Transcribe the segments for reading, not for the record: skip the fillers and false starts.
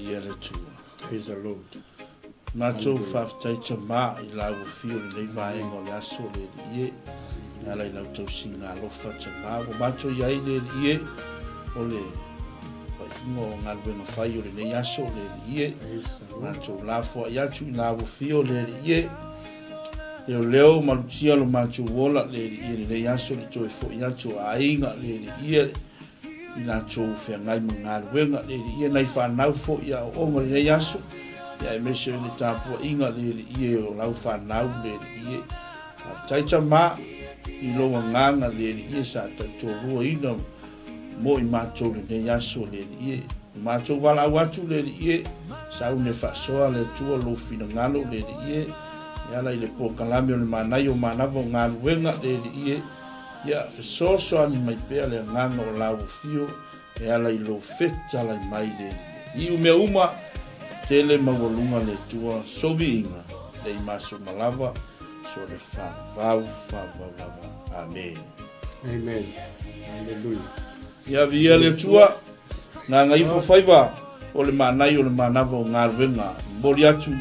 Viia le Atua. Praise the Lord. Matou faafetai Tama i lau afio i lenei vaega o le aso le Alii e, e ala i lau tausiga alofa Tama ua matou i ai le Alii e, o le faaiuga o galuega fai o lenei aso le Alii e, matou lafoai atu i lau afio le Alii e, leoleo malutia lo matou ola le Alii e lenei aso le toe foi atu o aiga le Alii e, i latou feagai ma galuega le Alii nai fanau foi i aoaoga i lenei aso, ia aemaise o le tapuaiga le Alii o lau fanau le Alii. Faafetai Tama i lou agaga le Alii sa tautoaluaina mo i matou lenei aso le Alii. O matou valaau atu le Alii, sauni e faasoa le Atua lou finagalo le Alii, e ala i le polokalame o le manaia o manava o galuega le Alii. Ia fesoasoani mai pea le agaga o lau afio e ala i lou fetalai mai le Alii. Iu mea uma, tele maualuga le Atua, soviiga le imasoma lava, so le faavau faavau lava. Amen. Amen. Hallelujah. Ia viia le Atua, gagaifo faiva o le manai o le manava o galuega, momoli atu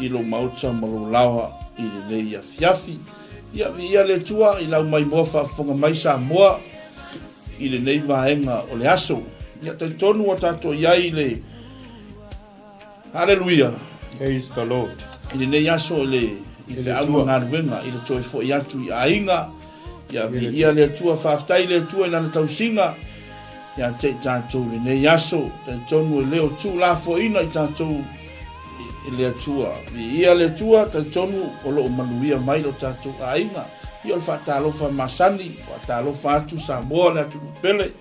i lou maota ma lou laoa i lenei afiafi. Ia, viia le Atua i lau maimoa faafofoga mai Samoa i lenei vaega o le aso. Ia, talitonu ua tatou i ai i le Haleluia. Praise the Lord. I lenei aso i le i feau ma galuega i le toe foi atu i aiga. Ia, viia le Atua, faafetai le Atua i lana tausiga ia te i tatou i lenei aso. Talitonu e le o tuulafoaina i tatou i le Atua. Viia le Atua, talitonu o lo o manuia mai lo tatou aiga. Ia o le faatalofa masani, faatalofa atu Samoa le atunuu pele,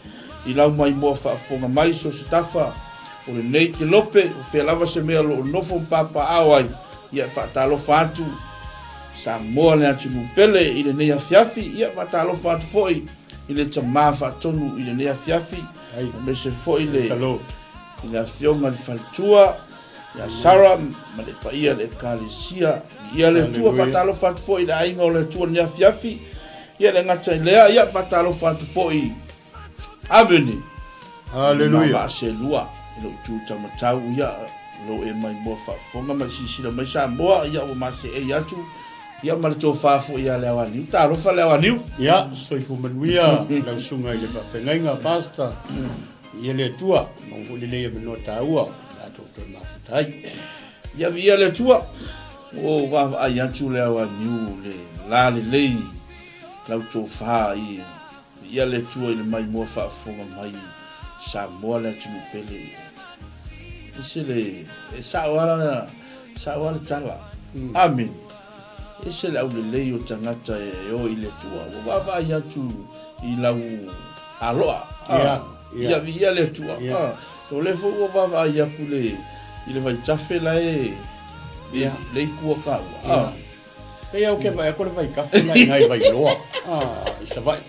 i lau maimoa faafofoga mai so se tafa o lenei kelope, o fea lava se mea o lo o nofo ma papaaao ai, ia e faatalofa atu Samoa le atunuu pele i lenei afiafi, ia faatalofa atu foi i le tama faatonu i lenei afiafi, aemaise foi le i le afioga i le faletua ia Sarah ma le paia le ekalesia. Ia le Atua faatalofa atu foi i le aiga o le Atua i lenei afiafi. Ia le gata i lea, ia faatalofa atu foi Avene. Haleluia. Vaa selua i lou tu tamatau ia lou e mai moa faafofoga ma silasila mai Samoa ia ua maseei atu ia ma le tofa foi ia Leaoaniu. Talofa Leaoaniu. Ia, soifua manuia lau susuga i le faafeagaiga, Pastor. Viia le Atua, maua foi lenei avanoa taua tatou toe mafuta ai. Ia viia le Atua, ua ou vaavaai atu le aoaniu le la lelei lau tofa i viia le Atua i le maimoa faafofoga mai Samoa le atunuu pele. Ese le e sao ala sao ala tala. Mm. Amen. Ese le aulelei o tagata e o i le Atua. Ua vaavaai atu i lau aloa. Ia, ia. Ia viia le Atua. Ia. O lea foi ua vaavaai atu le, i le vaitafe la e, Ia. le itu a kāua. Ia. Pei au ke vaai atu le vaitafe la i nai Vailoa, i Savaii.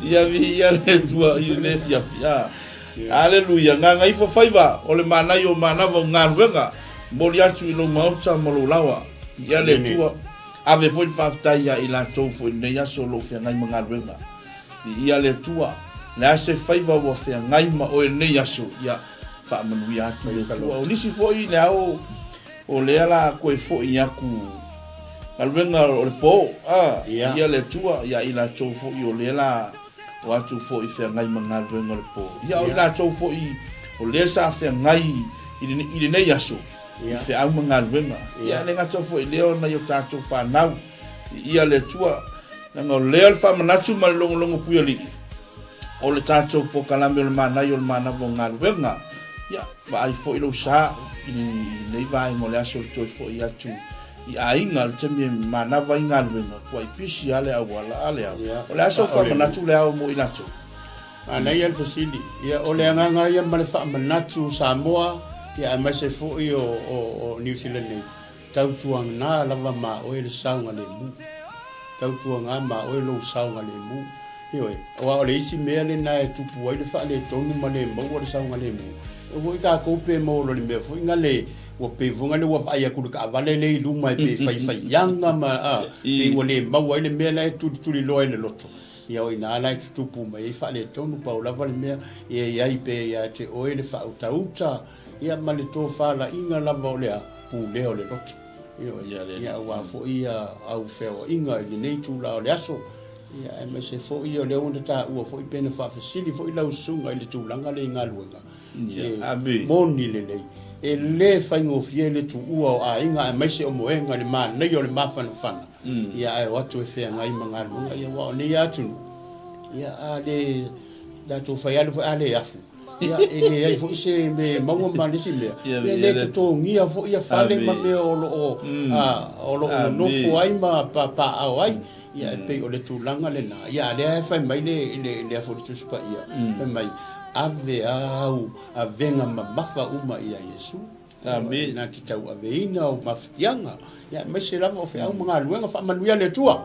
Ia viia le Atua i lenei afiafi. Aleluia, gagaifo faiva o le manaia o manava o galuega, momoli atu i lou maota ma lou laoa. Ia le Atua, ave foi le faafetai ia i latou foi i lenei aso o lo o feagai ma galuega. Viia le Atua, le a se faiva ua feagai ma oe i lenei aso, ia faamanuia atu le Atua. O nisi foi le ao o lea la koe foi aku galuega o le po, viia le Atua, ia i latou foi o lea la o atu foi feagai ma galuega o le po. Ia o i latou foi o lea sa feagai i lenei aso, i feau ma galuega. Ia le gata foi lea o nai o tatou fanau, viia le Atua, leaga o lea le faamanatu ma le logologo puialii, o le tatou polokalame o le manaia o le manava o galuega. Ia, vaai foi lou sa i lenei vaega o le aso le toe foi atu i aiga le taimi e manava ai galuega, kuai pisi lava le auala a le ao. O le a sau faamanatu le ao mo i latou? Manaia le fesili. Ia, o le agaga ia ma le faamanatu Samoa, ia aemaise foi o Niu Sila nei, tautuana lava ma oe le saogalemu. Tautuana ma oe lou saogalemu. Ioe, aua o le isi mea lena e tupu ai le faaletonu ma le maua le saogalemu, e foi tatou pe maua loa i le mea foi na le, ua pei foi na le ua vaai atu i le taavale lea i luma e pei e faifaiaga ma, a, pei ua le maua ai le mea la e tulituliloa i le loto. Ia o ina la e tutupu mai ai faaletonu, pau lava le mea ia i ai pea ia te oe le faautauta, ia ma le tofalaiga lava o le a, pulea o le loto. Ioe. Ia aua foi ia au feaoaiga i lenei itula o le aso, ia aemaise foi o lea ua na taua foi pe na faafesili foi lau susuga i le tulaga lea i galuega. E moni lelei, e le faigofie le tuua o aiga aemaise o moega i le manaia o le mafanafana, ia ae o atu e feagai ma galuega, ia aua o nei atunuu, ia a le tatou fai alu foi a le afu, ia e leai foi se mea e maua ma le isi mea, ia e le totogia foi ia fale ma mea o lo o o lo o nonofo ai ma papaaao ai. Ia e pei o le tulaga lena. Ia a lea e fai mai le le le afu le Tusi Paia, fai mai, Ave au avega mamafa uma ia Iesu. Amene. Na te tauaveina ou mafatiaga, ia aemaise lava o feau ma galuega faamanuia le Atua.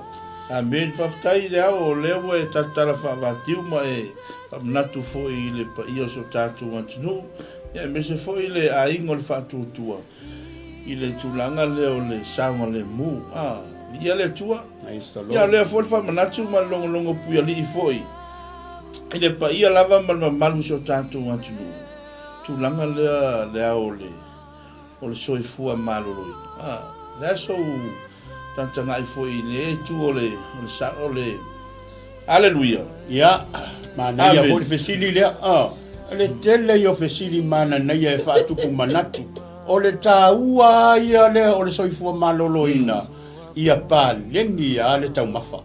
Amene. Faafetai i le ao o lea ua e talatala faavatiu ma e faamanatu foi i le paia o si o tatou atunuu, ia aemaise foi le aiga o le faatuatua. I le tulaga lea o le saogalemu, a, viia le Atua. Ia, o lea foi le faamanatu ma le logologo puialii foi i le paia lava ma le mamalu o si o tatou atunuu, tulaga lea le ao o le, o le soifua maloloina. A, o le a sou tagatagai foi i lenei itu o le, o le, o le, Aleluia! Ia, manaia foi le fesili lea. Ah, o le tele ia o fesili mananaia e faatupu manatu. O le taua ia lea o le soifua maloloina, ia paleni a le taumafa.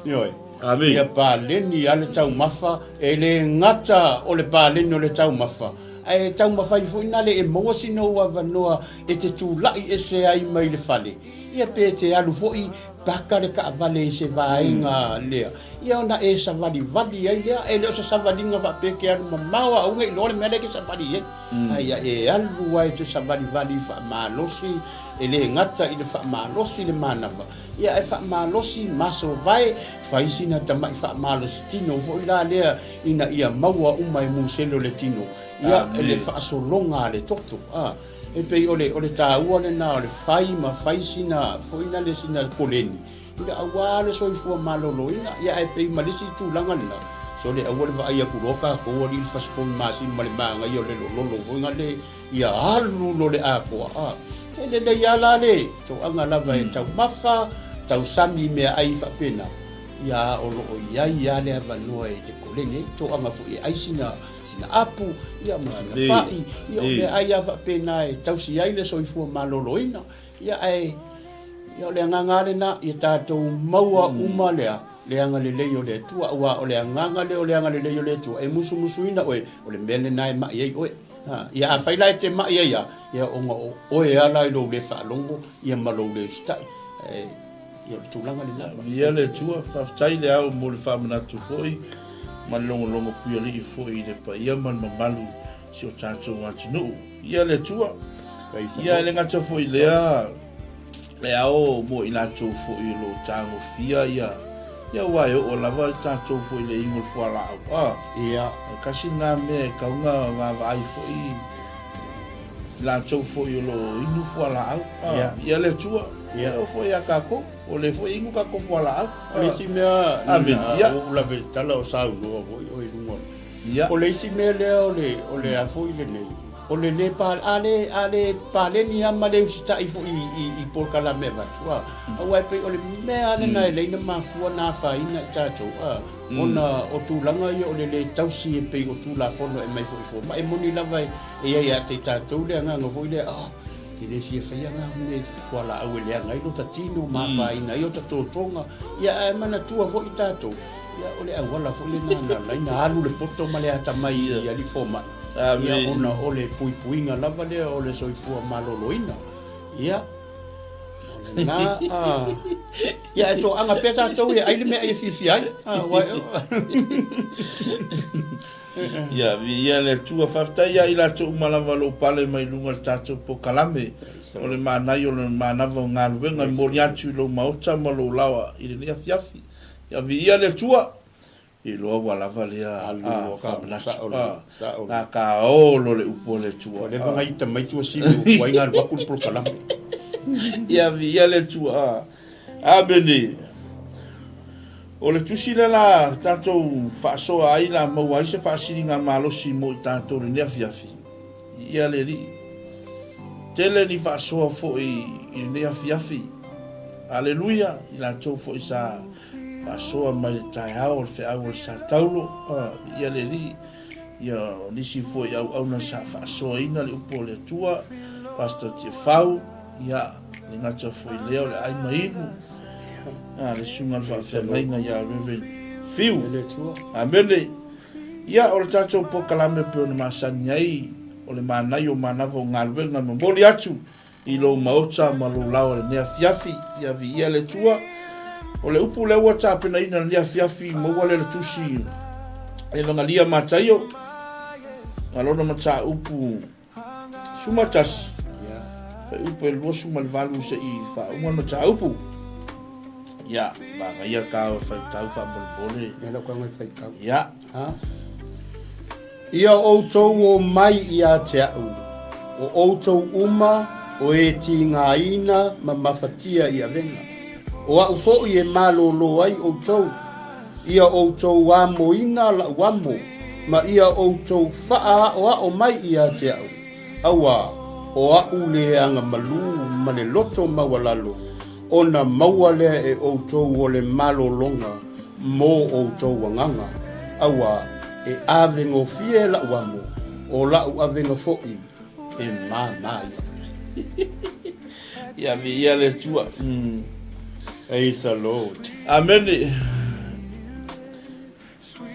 Ioe. Amen. Ia paleni a le taumafa, e le gata o le paleni o le taumafa, ae taumafai foi na le e maua sina ou avanoa e te tulai ese ai mai le fale. Ia pe te alu foi paka le taavale i se vaega lea, ia ona e savalivali ai lea, e le o se savaliga faapea e te alu mamao a auga iloa le mea lea e te savali i ai. A ia e alu lava e te savalivali faamalosi, e le gata i le faamalosi le manava, ia ae faamalosi masovae, fai sina tamai faamalosi tino foi la lea ina ia maua uma e musele o le tino, ia le faasologa a le toto. A. E pei o le, o le taua lena o le fai ma fai sina foi na le sina koleni, ina aua le soifua maloloina. Ia ae pei ma le isi tulaga lena, sole aua le vaai atu loa tatou alii le fasipovi masini ma le magaia o le lololo foi na le, ia alu loa le atoa. A, e lelei lava la le toaga lava e taumafa, tausami i meaai faapena, ia o lo o i ai lava le avanoa e te koleni ai, toaga foi e ai sina sina apu, ia ma sina fa'i, ia o meaai lava faapena e tausi ai le soifua maloloina. Ia ae, ia o le agaga lava lena, ia tatou maua uma lea, le agalelei o le Atua, aua o le agaga lea o le agalelei o le Atua, e musumusuina oe, o le mea lena e ma'i ai oe. Ha, ia afai la e te ma'i ai lava, ia ona o oe lava la i lou le faalogo, ia ma lou le usitai. Ae, Ia o le tulaga lena. Viia le Atua, faafetai le ao mo le faamanatu foi ma le logologo puialii foi i le paia ma le mamalu o si o tatou atunuu. Viia le Atua. Ia e le gata foi i lea, le ao mo i latou foi o lo o tagofia ia ia aua e oo lava i tatou foi i le inu o le fualaau. A, Ia. kasi lena mea e tatau ona vaavaai foi i latou foi o lo o inu fualaau. A, viia le Atua. Ia. E oo foi ia tatou, o lea foi e inu tatou fualaau. O le isi mea, Amene. Ia. Ua ou lave tala o saunoa foi oe i luga. Ia. O le isi mea lea o le, o le a foi lenei, o le le pa, a le, a le paleni lava ma le usitai foi i, i, i polokalame e avatu, a. Aua e pei o le mea lava lena e lei na mafua na afaina i tatou, a, ona o tulaga ia o le le tausi e pei o Tulafono e aumai foi i fomai. E moni lava e i ai ia te tatou le agaga foi lea, ah, E te le fia faia ngā mea fualaau e leaga ai lota tino ma afaina ai ota totoga, ia ae manatua foi tatou, ia o le auala foi lena na ala ai na alu le poto ma le atamai i alii fomai, ia ona o le puipuiga lava lea o le soifua maloloina. Ia, o lena, a, ia ae toaga pea tatou e ai le meaai e fiafia ai. A, aua e. Ia, viia le Atua. Faafetai ia i latou uma lava o lo o pale mai luga o le tatou polokalame. O le manaia o le manava o galuega e momoli atu i lou maota ma lou laoa i lenei afiafi. Ia, viia le Atua. Iloa ua lava lea faamanatu. Na ka olo le upu a le Atua. Ua leva na ita mai Tuasivi ua tuai na alu atu le polokalame. Ia, viia le Atua. Amene. O le tusi lea la tatou faasoa ai la maua ai se faasiliga malosi mo i tatou i lenei afiafi, ia le Alii. Tele ni faasoa foi i lenei afiafi. Aleluia, i latou foi sa faasoa mai le taeao o le feau o le sa taulo, ia le Alii. Ia o nisi foi auauna sa faasoaina le upu o le Atua, Pastor Tiafau, ia le gata foi lea o le ai ma inu, a le susuga le faafeagaiga ia Reverend Fiu. Amene. Ia o le tatou polokalame pei ona masani ai, o le manaia o manava o galuega e momoli atu i lou maota ma lou laoa i lenei afiafi. Ia viia le Atua. O le upu lea ua tapenaina i lenei afiafi, maua lea le tusi Evagalia Mataio, ma lona mataupu 11, fuaiupu e 28 se'i faauma le mataupu. Ia, manaia ta o e faitau faamolemole. Ia, lau tago e faitau. Ia. Ha? Ia outou o mai ia te a'u, o outou uma o e tigaina ma mafatia i avega, o a'u fo'i e malōlō ai outou, ia outou amoina la'u amo, ma ia outou fa'aaoao mai ia te a'u, auā, o a'u le aga malū ma le loto maualalo, ona maua lea e outou o le malologa mo outou agaga, auā, e ave gofie la'u amo, o la'u avega fo'i e māmā ia. Ia viia le Atua. Praise the Lord. Amene.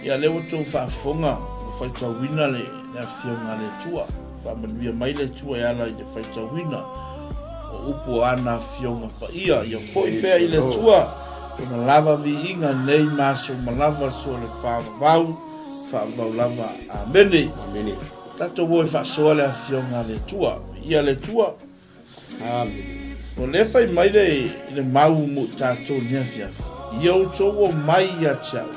Ia lea ua tou faafofoga, ua faitauina le, le afioga a le Atua. Faamanuia mai le Atua e ala i le faitauina o upu o ana afioga paia. Ia foi pea i le Atua ona lava viiga nei ma aso uma lava so le faavavau, faavavau lava. Amene. Amene. Tatou o e faasoa le afioga a le Atua. Viia le Atua. Amene. O lea fai mai le, le mau mo i tatou i lenei afiafi, Ia outou o mai ia te au,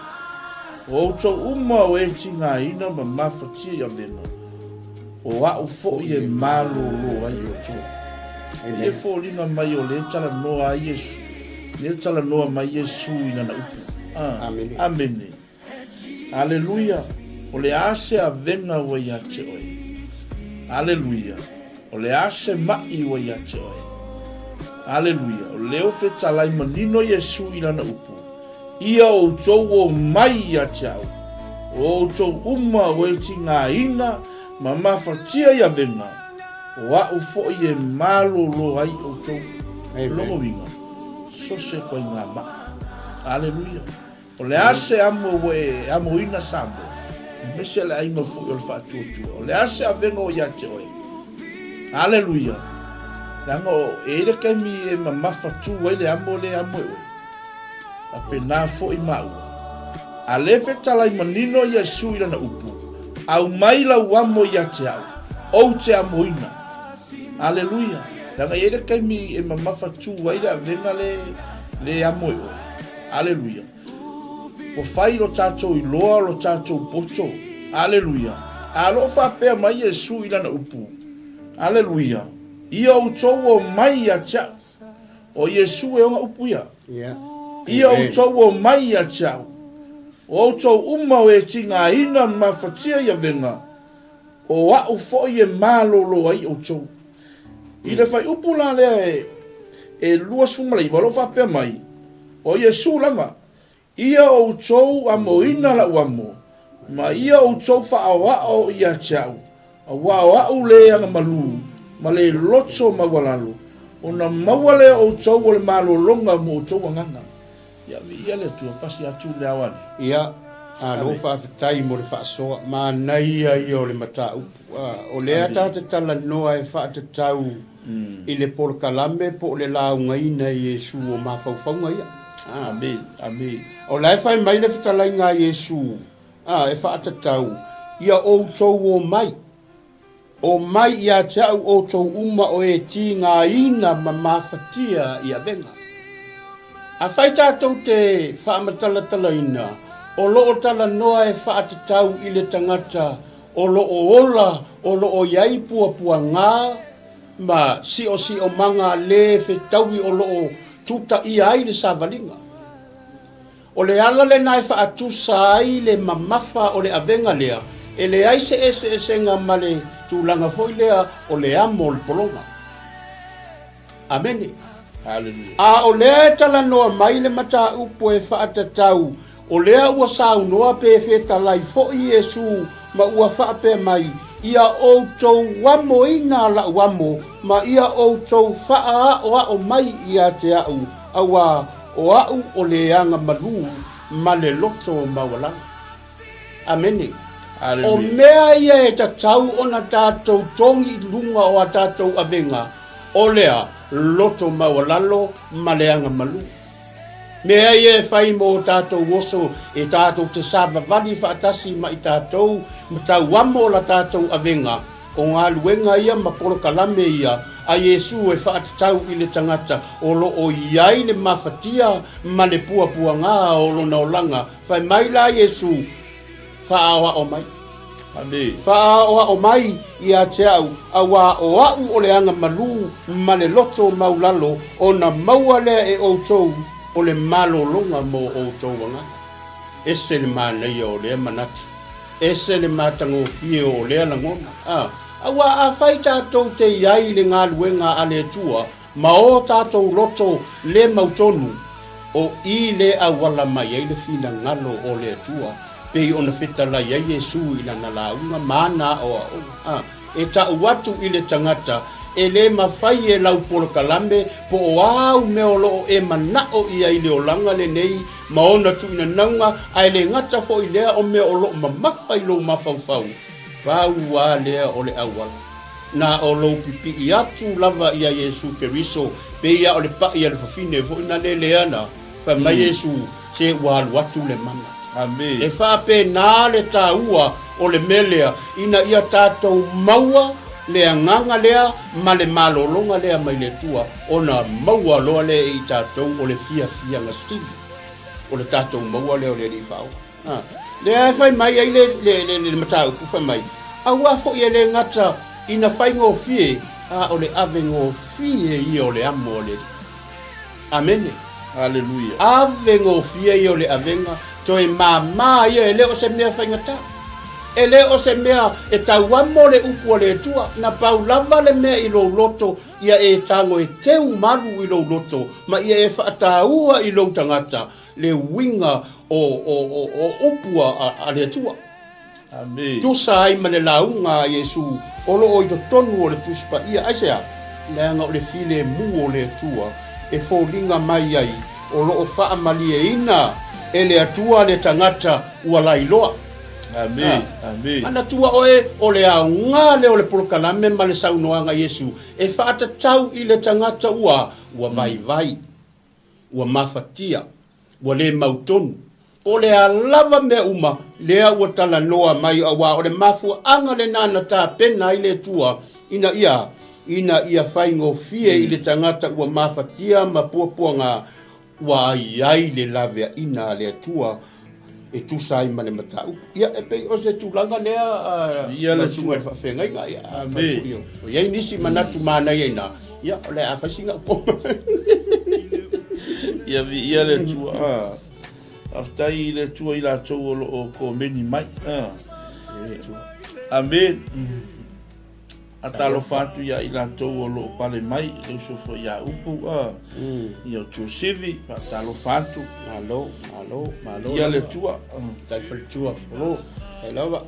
o outou uma o e tigaina ma mafatia i avega, o a'u foi e malōlō ai outou. E foliga mai o lea talanoa ai Iesu, lea talanoa mai Iesu i lana upu. Ah, Amene. Amene. Aleluia! O le a se avega ua ia te oe? Aleluia! O le a se maʻi ua ia te oe? Aleluia! O lea ua fetalai manino Iesu i lana upu, Ia outou o mai ia te au, o outou uma o e tigaina ma mafatia i avega, o a'u foi e malōlō ai outou. Amen. Lona uiga, so se koaiga maʻi. Aleluia! O le a se amo ua e amoina Samoa, aemaise le aiga foi o le faatuatua. O le a se avega o ia te oe. Aleluia. Leaga o, e i ai le taimi e mamafa tu ai le amo le amo e oe. Faapena foi maua. A le fetalai manino Iesu i lana upu, Aumai lau amo ia te au, ou te amoina. Aleluia. Leaga e i ai le taimi e mamafa tu ai le avega le, le amo e oe. Aleluia. Ua fai lo tatou iloa lo tatou poto. Aleluia. A lo o faapea mai Iesu i lana upu. Aleluia. Ia outou o mai ia te au. O Iesu e ona upu ia. Yeah. Ia outou o mai ia te au. O outou uma o e tigaina ma mafatia i avega, o a'u foi e malōlō ai outou. I le fuaiupu la lea e, e 29, o lo o faapea mai, O Iesu lava, Ia outou amoina la'u amo, ma ia outou faaoao ia te a'u, auā o a'u le agamalu ma le loto maualalo, ona maua lea o outou o le malologa mo outou agaga. Ia, viia le Atua, pasi atu le ao ale. Ia, malo faafetai mo le faasoa. Manaia ia o le mataupu. O lea ta te talanoa e faatatau i le polokalame po o le laugaina e Iesu o mafaufauga ia. Amene, amene. O la e fai mai le fetalaiga a Iesu, e faatatau, Ia outou omai. Omai ia te a'u outou uma o e tigaina ma mafatia i avega. Afai tatou te faamatalatalaina, o lo o talanoa e faatatau i le tagata o lo o ola o lo o i ai puapuaga ma siosiomaga le fetaui o lo o tutaia ai le savaliga. O le ala lena e faatusa ai le mamafa o le avega lea, e leai se eseesega ma le tulaga foi lea o le amo o le pologa. Amene. Haleluia. A o lea e talanoa mai le mataupu e faatatau, o lea ua saunoa pe fetalai foi Iesu ma ua faapea mai, Ia outou amoina la'u amo, ma ia outou faaaoao mai ia te a'u, auā o a'u o le aga malū ma le loto maualalo. Amene. O mea ia e tatau ona tatou togi i luga o a tatou avega, o lea loto maualalo ma le aga malū. Mea ia e fai mo o tatou oso e tatou te savavali faatasi ma i tatou ma tauamo o la tatou avega, o galuega ia ma polokalame ia a Iesu e faatatau i le tagata o lo o i ai le mafatia ma le puapuaga o lona olaga. Fai mai la Iesu, Faaoao mai. Faaoao mai ia te au, auā o a'u o le aga malū ma le loto maulalo, ona maua lea e outou o le malologa mo outou agaga. Ese le manaia o lea manatu, ese le matagofie o lea lagona. A, auā afai tatou te i ai i le galuega a le Atua ma o tatou loto le mautonu, o i le auala mai ai le finagalo o le Atua, pei ona fetalai ai Iesu i lana lauga ma ana aoaoga. A, e ta'u atu i le tagata, e le mafai e lau polokalame po o a au mea o lo o e mana'o i ai le olaga lenei ma ona tuuinanauga, ae le gata foi lea o mea o lo o mamafa i lou mafaufau, pau a lea o le auala. Na o lou pipii atu lava ia Iesu Keriso, pei a o le paʻi a le fafine foi na lele ana, fai mai Iesu, Se ua alu atu le mana. Amene. E faapena le taua o le mea lea, ina ia tatou maua le agaga lea ma le malologa lea mai le Atua, ona maua loa lea e i tatou o le fiafiaga sili o le tatou maua lea o le Alii Faaola. A, lea e fai mai ai le, le, le, le mataupu fai mai, auā foi e le gata ina faigofie, a o le avegofie ia o le amo a le Alii. Amene. Aleluia. Avegofie ia o le avega, toe māmā ia, e le o se mea faigata. E le o se mea e tauamo le upu a le Atua, na pau lava le mea i lou loto, ia e tago e teu malu i lou loto, ma ia e faataua i lou tagata, le uiga o, o, o, o upu a, a le Atua. Amene. Tusa ai ma le lauga a Iesu o lo o i totonu o le Tusi Paia. Aisea? Leaga o le filemu o le Atua e foliga mai ai o lo o faamalieina e le Atua le tagata ua lailoa. Amene. Amene. Manatua oe, o le aoga lea o le polokalame ma le saunoaga a Iesu e faatatau i le tagata ua, ua vaivai. ua mafatia, ua le mautonu, po o le a lava mea uma lea ua talanoa mai, auā o le mafuaaga lena na tapena ai le Atua ina ia, ina ia faigofie i le tagata ua mafatia ma puapuaga ua ai ai le laveaiina a le Atua e tusa ai ma le mataupu. Ia, e pei o se tulaga lea, Ia lau le susuga i le faafeagaiga, ia, afai foi o i ai nisi manatu manaia i ina, ia, o le a fai sina upu. Ia viia le Atua. Ah. Faafetai i le Atua i latou o lo o komeni mai. Ah. Amen. Atalofa atu ia i latou o lo o pale mai, le uso foi ia Upu, a, ia o Tuasivi, faatalofa atu. Malo, malo, malo. Ia le Atua. Tai faletua, malo, tai lava.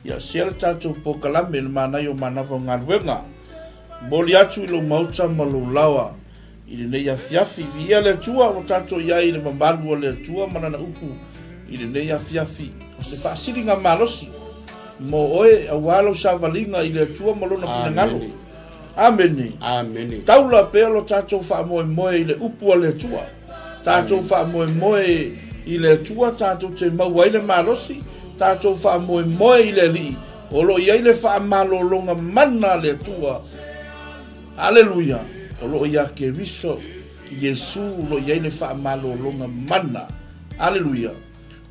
Ia sia le tatou polokalame le manaia o manava o galuega. Momoli atu i lou maota ma lou laoa i lenei afiafi. Viia le Atua ua tatou i ai i le mamalu o le Atua ma Lana upu i lenei afiafi. O se faasiliga malosi mo oe aua lou savaliga i le Atua ma Lona finagalo. Amene. Amene. Taula pea lo tatou faamoemoe i le upu a le Atua. Tatou faamoemoe i le Atua tatou te maua ai le malosi, tatou faamoemoe i le Alii o lo o i ai le faamalologa mana a le Atua. Aleluia! O lo o iā Keriso, Iesu, o lo o i ai le faamalologa mana. Aleluia!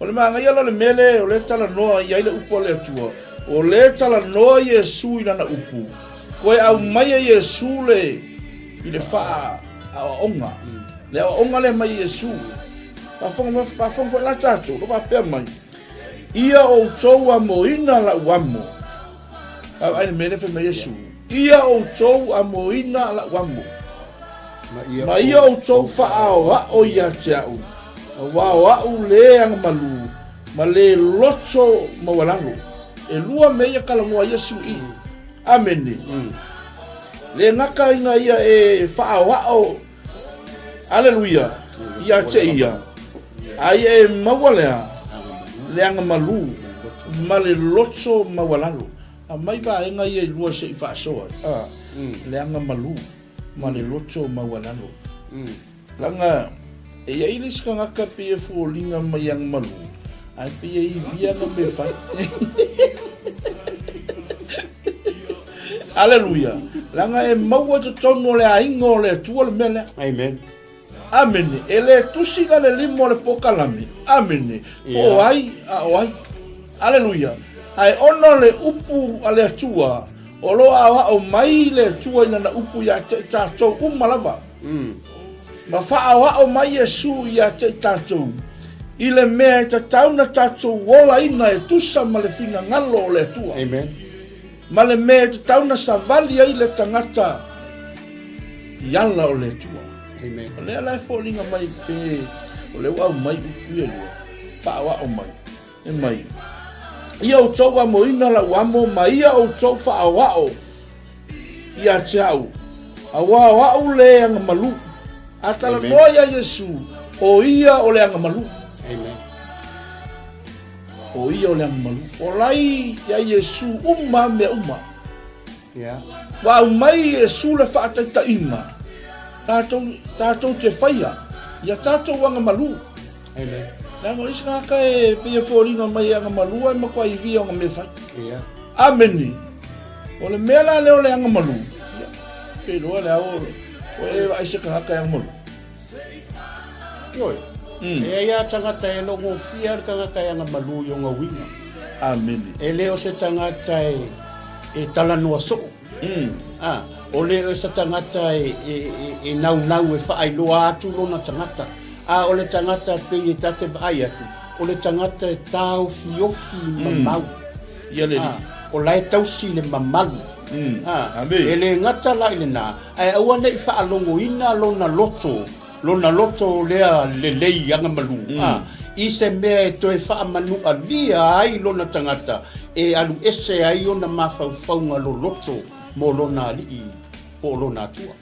O le manaia la o le mea lea, o lea e talanoa i ai le upu a le Atua, o lea e talanoa Iesu i lana upu, toe aumaia Iesu le, i le faa aoaoga, le aoaoga lea mai Iesu. Faafofoga faafofoga foi la tatou, lo faapea mai, Ia outou amoina la'u amo. Vaavaai le mea lea fai mai Iesu. Ia outou amoina la'u amo. Ma ia outou faaoa'o ia te a'u, auā o a'u lē agamalu ma lē loto maualalo. E lua mea ia talanoa ai Iesu i. Amene. Lē gata ina ia e faaoa'o, aleluia, ia te ia, a ia e maua lea le agamalu ma le loto maualalo. Aumai vaega ia e lua se i faasoa ai. Le agamalu. ma le loto maualalo. Leaga e i ai le isi tagata pei e foliga mai agamalu, ae pei e ivia ana mea fai. Aleluia. Leaga e maua i totonu o le aiga o le Atua le mea lea. Amen. Amene. E le tusi la le lima o le pokalame. Amene. Po o ai a o ai. Aleluia. Ae ona o le upu a le Atua, o lo o aoao mai le Atua i lana upu ia te i tatou uma lava. Ma faaoao mai Iesu ia te i tatou i le mea e tatau na tatou olaina e tusa ma le finagalo o le Atua. Amen. Ma le mea e tatau na savali ai le tagata i ala o le Atua. Amen. O lea la e foliga mai pe o lea ua aumai upu ia e lua, faaoao mai, e mai, Ia outou amoina lau amo ma ia outou faaoao ia te au, auā o a'u le agamalu. A talanoa ia Iesu, o ia o le agamalu. Amen. O ia o le agamalu. O lai ia Iesu uma mea uma. Yeah. Ua aumai Iesu le faataitaiga, tatou, tatou te faia ia tatou agamalu. Amen. Leaga o isi tagata e pei e foliga mai e agamalu ae matua ivia ona mea fai. Yeah. Ameni. O le mea la lea o le agamalu, ia, pe iloa le ao, o e vaai se tagata e agamalu. Ioe. E ai a tagata e logofia le tagata e agamalu i ona uiga. Amene. E le o se tagata e, e talanoa soo. A, o le o se tagata e, e, e, e naunau e faailoa atu lona tagata. A o le tagata pei e ta te vaai atu, o le tagata e taofiofi mamau. Ia le A, o la e tausi le mamalu. A, Amene. e le gata la i lena, Ae aua ne i faalogoina lona loto, lona loto lea lelei agamalu, a, i se mea e toe faamanualia ai lona tagata, e alu ese ai ona mafaufauga loloto mo lona alii po o lona atua.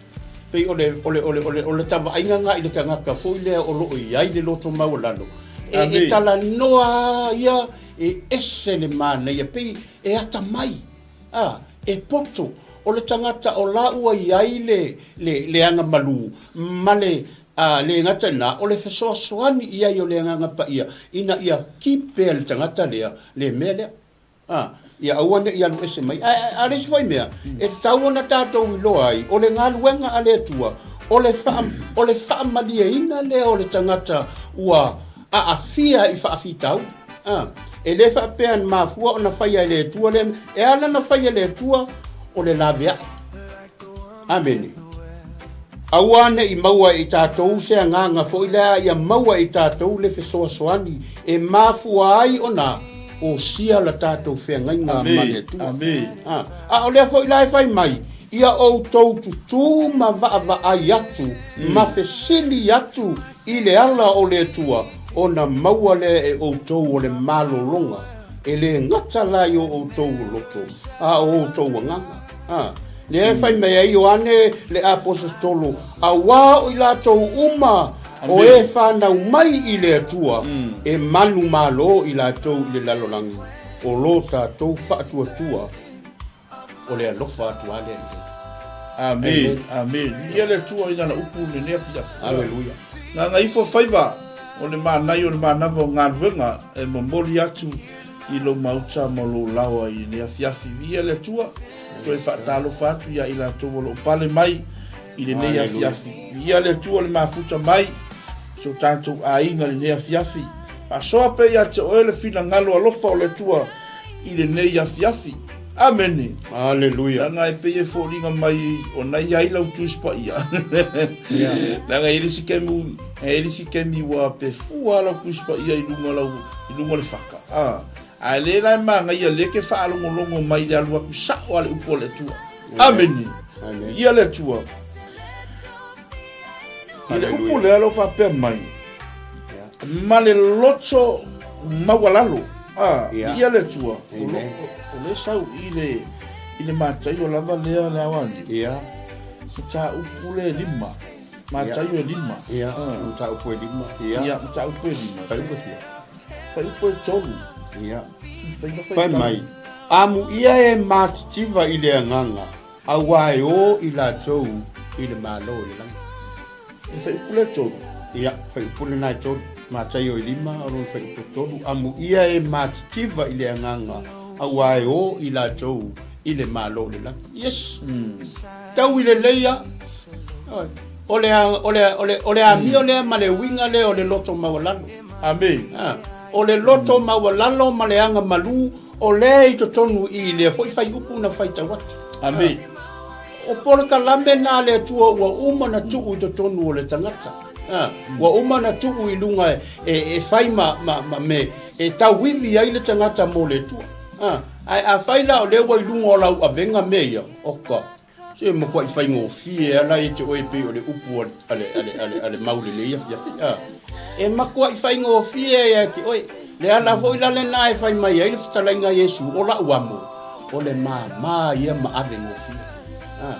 Pei o le, o le, o le, o le, o le tavaaiga lena i le tagata foi lea o lo o i ai le loto maualalo, e, e talanoa ia, e ese le manaia, pei e atamai. A, e poto, o le tagata o la ua i ai le, le, le agamalu, ma le, a, le gata i lena, o le fesoasoani i ai o le Agaga Paia, ina ia ki pea le tagata lea, le mea lea. A, ia aua ne i alu ese mai. Ae, ae, a le isi foi mea, e tatau ona tatou iloa ai, o le galuega a le Atua, o le faa, o le faamalieina lea o le tagata ua aafia i faafitauli. A, e le faapea na mafua ona faia e le Atua lea mea. E ala ona faia e le Atua, o le laveai. Amene. Aua ne i maua e i tatou se agaga foi lea, ia maua e i tatou le fesoasoani e mafua ai ona osia la tatou feagaiga ma le Atua. A, a o lea foi la e fai mai, ia outou tutū ma vaavaai atu ma fesili atu I le ala o le Atua, ona maua lea e outou o le malologa, e le gata la i o outou loto, a o outou agaga. A, lea e fai mai ai Ioane le Aposetolo, Auā o i latou uma o e fanau mai i le Atua, e manumalo i latou i le lalolagi, o lo tatou faatuatua. O le alofa atu lava lea i le Atua. Amen. Amen. Viia le Atua i lana upu i lenei afiafi. Aleluia. Gagaifo faiva o le manai o le manava o galuega e momoli atu i lou maota ma lou laoa i lenei afiafi. Viia le Atua, toe faatalofa atu ia i latou o lo o pale mai i lenei afiafi. Viia le Atua le mafuta mai so tatou aiga i lenei afiafi. Faasoa pea ia te oe le finagalo alofa o le Atua i lenei afiafi. Amene. Aleluia. Leaga e pei e foliga mai ona i ai lau Tusi Paia. Leaga e i ai le isi taimi, e i ai le isi taimi ua pefua lau Tusi Paia i luga o lau, i luga o le faka. A, ae le la e manaia lea e te faalogologo mai i le alu atu sao a le upu a le Atua. Amene. Ia le Atua. I le upu lea lo faapea mai, ma le loto maualalo, a, ia le Atua, o le sau i le, i le Mataio lava lea le aoali. Ia. Mataupu le lima. Mataio e lima. Ia, mataupu e lima. Ia. Ia, mataupu e lima. Fuaiupu e fia? Fuaiupu e tolu. Ia. Fai mai, amuia e matitiva i le agaga, Auā e o i latou i le Malo o le lagi. E fuaiupu le tolu. Ia, fuaiupu lena e tolu. Mataio e lima, o lona fuaiupu e tolu. Amuia e matitiva i le agaga, auā e o i latou i le Malo o le lagi. Yes! Mm. Tau i lelei a. O le, o le, o le, o le amio lea ma le uiga lea o le loto maualalo. Amen. Ah. O le loto maualalo ma le aga malū O lea i totonu i lea foi fuaiupu na faitau atu. Amene. O polokalame na a le Atua ua uma na tuu i totonu o le tagata. Ua uma na tuu i luga e, e fai ma, ma, ma me, e tauivi ai le tagata mo le Atua. Ae afai la o lea ua i luga o lau avega mea ia, oka, Se matuai faigofie lava la ia te oe pei o le upu a le, a le, a le, a le mau lenei afiafi. A. E matuai faigofie ia te oe. Le ala foi la lena e fai mai ai le fetalaiga a Iesu, o la'u amo, o le māmā ia ma ave gofie. A.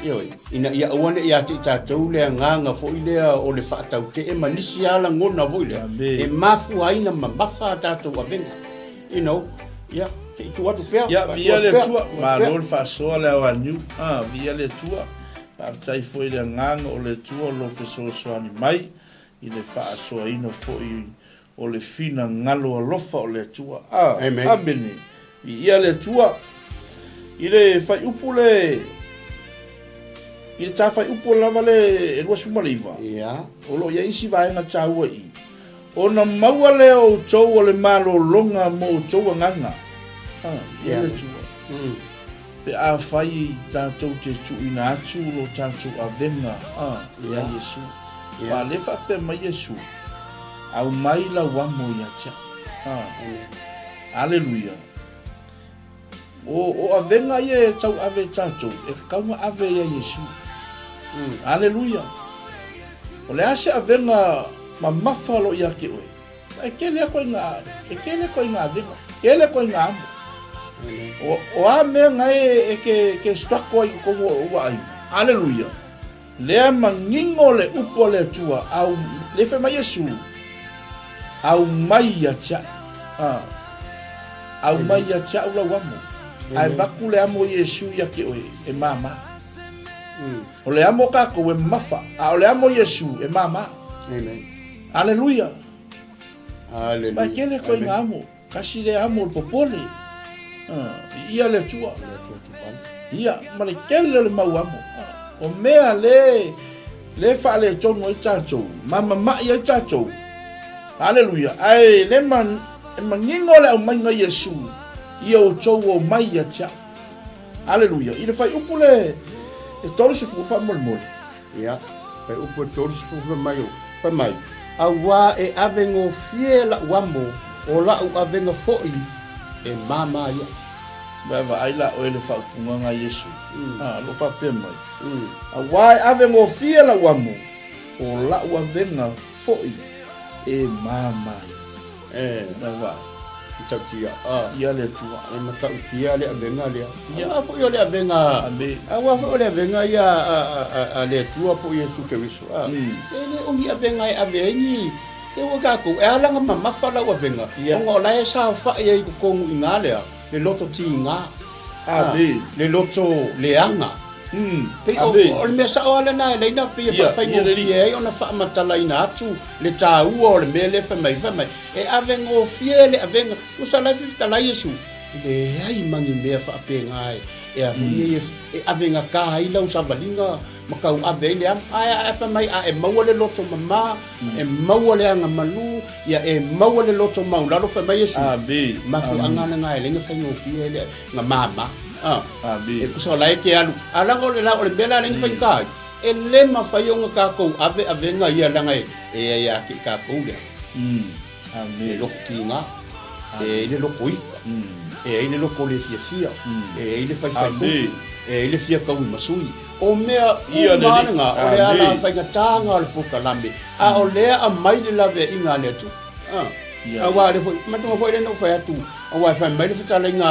Ioe, ina ia aua ne i ia te i tatou le agaga foi lea o le faatautee ma nisi lava lagona foi lea, e mafua ai na mamafa a tatou avega. You know, ia, se i tuu atu pea. Ia, viia le Atua, malo le faasoa le aoaniu. Ah, viia le Atua. Faafetai foi i le agaga o le Atua o lo o fesoasoani mai i le faasoaina foi o le finagalo alofa o le Atua. Ah, Amen. Amene. Viia le Atua. I le fuaiupu le i le ta fuaiupu lava le e 29. Ia. O lo o i ai isi vaega taua i i. Ona maua lea o outou o le malologa mo outou agaga. Ah, ia le Atua. Pe afai tatou te tuuina atu lo tatou avega, ah, ia Iesu. Aua o lea e faapea mai Iesu, Aumai lau amo ia te au. Ah, Aleluia. O, o avega ia e tau ave e tatou, e tatau ona ave ia Iesu. Mm. Aleluia. O le a se avega mamafa o lo o ia te oe, e tele a ituaiga, e tele ituaiga avega, tele ituaiga amo. O, o a mea na e, e ke, ke struggle ai i totonu o lou aiga. Aleluia. Lea manino le upu a le Atua, au, lea fai mai Iesu, aumai ia te au. Ah. Aumai ia te au lau amo. Ae vaku le amo Iesu ia te oe, e māmā. Mm. O le amo kākou e mamafa, a o le amo Iesu e māmā. Amen. Aleluia. Aleluia. Mai tele koe ngā amo. Kasi le amo o le popole. Viia le Atua. Le Atua tupale. Ia, ma le tele o le mau amo. O mea le, le faaletonu ai tatou, ma mama'i ai tatou. Aleluia. Ae le ma, e manino le aumaiga Iesu, ia outou omai ia te au. Aleluia. I le fuaiupu le e 30 faamolemole. Ia, fuaiupu e 30 fai mai, fai mai, Auā e ave gofie la'u amo, o la'u avega fo'i e māmā ia. Vae vaai la oe i le faaupuga a Iesu, a, o lo o faapea mai, Auā e ave gofie la'u amo, o la'u avega fo'i e māmā ia. E. Vae vaai. Matautia, a. Ia le Atua. E matautia le avega lea. Ia. Aua foi o le avega. Amene. Aua foi o le avega ia a le Atua po o Iesu Keriso, a. E le o ni avega e ave ai ni, e ua tatou, e ala ona mamafa lau avega, ona o la e saofai ai i totonu i ina lea, le loto tiga. Amene. Le loto leaga. Pei o, o le mea sao lava lena e laina pei e faafaigofie ai ona faamatalaina atu le taua o le mea lea fai mai, fai mai, e ave gofie le avega. Tusa la e fetalai Iesu, E leai ma ni mea faapena e e a foi nei e avegatā ai lau savaliga ma tauave ai le amo. Ae a e fai mai a e maua le loto mamā, e maua le agamalu, ia e maua le loto maulalo, fai mai Iesu, mafuaaga lena e leai na faigofie ai le na māmā. A, e tusa o la e te alu, a leaga o le la o le mea la lea na faigata ai, e le mafai ona tatou ave avega ia leaga e e ia te i tatou lea. E loto tiga, e ai le loto ita, e ai le loto le fiafia, e ai le faifai kuku, e ai le fia taui ma sui. O mea uma lena, o le ala faigata lena o le polokalame, a o lea aumai le laveaiga a le Atua. Aua o lea foi, manatua foi lea na ou fai atu, aua e fai mai le fetalaiga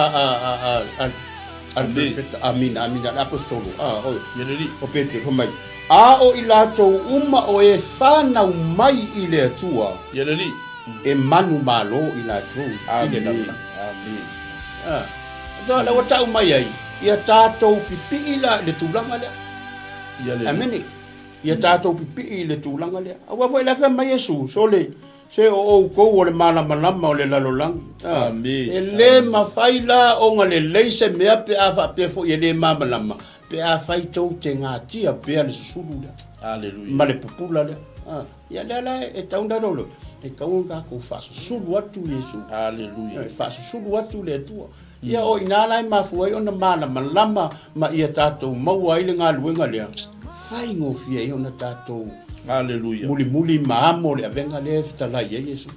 a le perofeta, amina, amina, le aposetolo, o Petero, fai mai, A o i latou uma o e fanau mai i le Atua, e manumalo i latou i le lalolagi. A, lea ua tau mai ai, ia tatou pipii la i le tulaga lea. Amene. Ia tatou pipii i le tulaga lea. Aua foi o le a fai mai Iesu, sole, Se o outou o le malamalama o le lalolagi. A, e le mafai la ona lelei se mea pe a faapea foi e le malamalama, pe afai tou te gatia pea le susulu lea ma le pupula lea. A, ia lea la e tatau ona lolo, e tatau ona tatou faasusulu atu Iesu. E faasusulu atu le Atua. Ia o i ina la e mafua ai ona malamalama ma ia tatou maua ai le galuega lea, faigofie ai ona tatou Aleluia. mulimuli ma amo le avega lea e fetalai ai Iesu.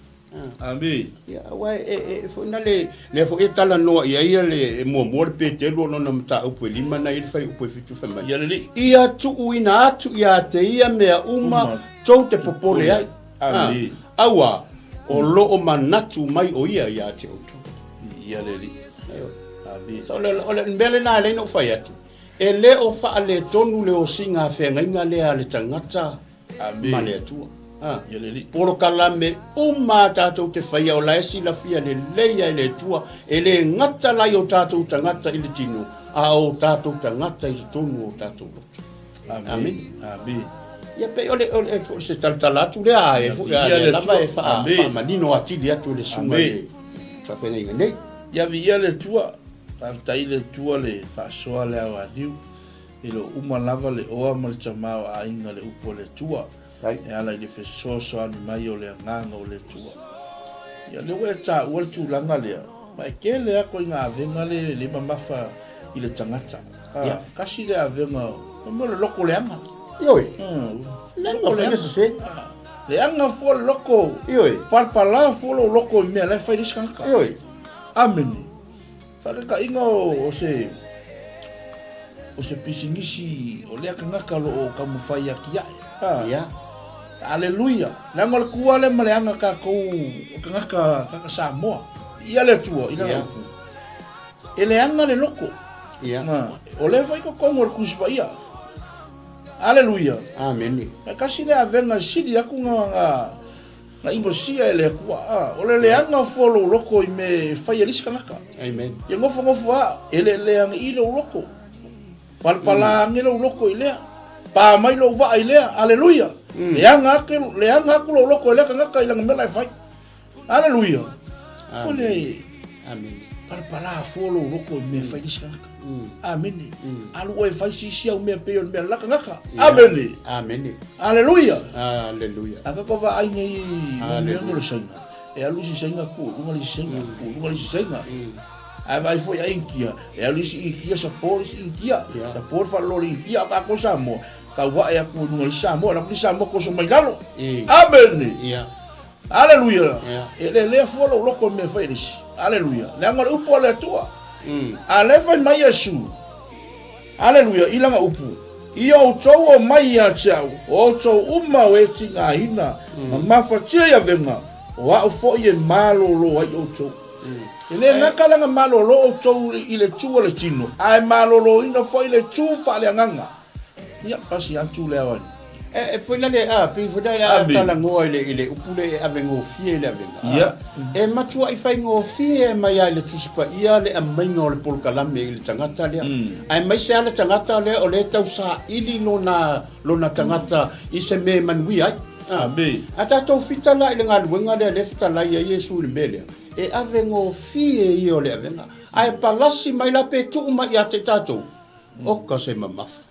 Amene. Ia, aua e, e, foi na le, lea foi e talanoa i ai le, e muamua le Petelu o lona mataupu e lima na i le fuaiupu e fitu fai mai. Ia lelei. Ia tuuina atu ia te ia mea uma, Uma. tou te popole ai. Amene. Aua, o lo o manatu mai o ia ia te outou. Ia le Alii. Amene. So, o le mea lena e leai na ou fai atu, e le o faaletonu le osiga a feagaiga lea a le tagata ma le Atua. Ah, Ia le Alii. Polokalame uma a tatou te faia o la e silafia lelei e le Atua, e le gata la i o tatou tagata i le tino, a o tatou tagata i totonu o tatou loto. Amene. Amene. Ia pei o le o le o se talatala atu lea e foi a lea lava e faamanino atili atu le susuga i le faafeagaiga nei. Ia viia le Atua, faafetai le Atua le faasoa le ao aniu, e le o uma lava le oa ma le tamaoaiga le upu a le Atua, e ala i le fesoasoani mai o le Agaga o le Atua. Ia lea ua e taua le tulaga lea, ma e tele lava ituaiga avega lea e le mamafa i le tagata. Ia. Tasi le avega, o mea o le loko leaga. Ioe. Loko leaga. Sese. Leaga fua le loko. Ioe. Palapala fua lou loko i mea la e fai le isi tagata. Ioe. Amene. Faataitaiga o se o se pisinisi o lea tagata o lo o taumafai atiae. Ia. Aleluia. Leaga o le kua lea ma le aga tatou o tagata tagata Samoa. Ia le Atua i lana upu. E leaga le loko. Ia. O lea foi totonu o le Tusi Paia. Aleluia. Amene. E tasi lea avega e sili atu na na na inosia e le Atua. A, o le leaga fua o lou loto i mea e fai e le isi tagata. Amen. Ia nofonofo lava, e le leaga i lou loto. Palapala ane lou loto i lea. Pa mai lou vaa i lea. Aleluia. Leaga atu, leaga atu lou loto e lea tagata i lana mea la e fai. Aleluia. Amene. Amene. Palapala fua lou loto i mea e fai le isi tagata. Amene. Alu oe e fai sisi au mea pei o le mea la tagata. Amene. Amene. Aleluia. Aleluia. A ka vaai nei mea o le Saina. E alu isi Saina tu i luga le isi Saina, tu i luga le isi Saina. Ae vaai foi a Initia, e alu isi Initia sapo le isi Initia, sapo le faalolo o le Initia, a o tatou Samoa, tau ae atu i luga le isi Samoa, alu atu le isi Samoa toso mai lalo. Amene. Aleluia! E lelea fua lou loko i mea e fai e le isi. Aleluia! Leaga o le upu a le Atua. A lea fai mai Iesu, aleluia, i lana upu, Ia outou omai ia te au, o outou uma o e tigaina ma mafatia i avega, o au foi e malōlō ai outou. E le gata lana malōlō outou i le tū o le tino, ae malōlōina foi le tū faaleagaga. Ia, pasi atu le ao ani. E, e foi lale, a, pei foi lale a talanoa i le, i le upu le e avegofie i le avega. Ia. E matuai faigofie mai lava i le Tusi Paia le aumaiga o le polokalame i le tagata lea. Aemaise lava le tagata lea o lea e tausaili lona, lona tagata i se mea e manuia ai. Amene. A tatou fita la i le galuega lea lea e fetalai ai Iesu i le mea lea. E ave gofie ia o le avega, ae palasi mai la pe tuu mai ia te i tatou, oka se mamafa.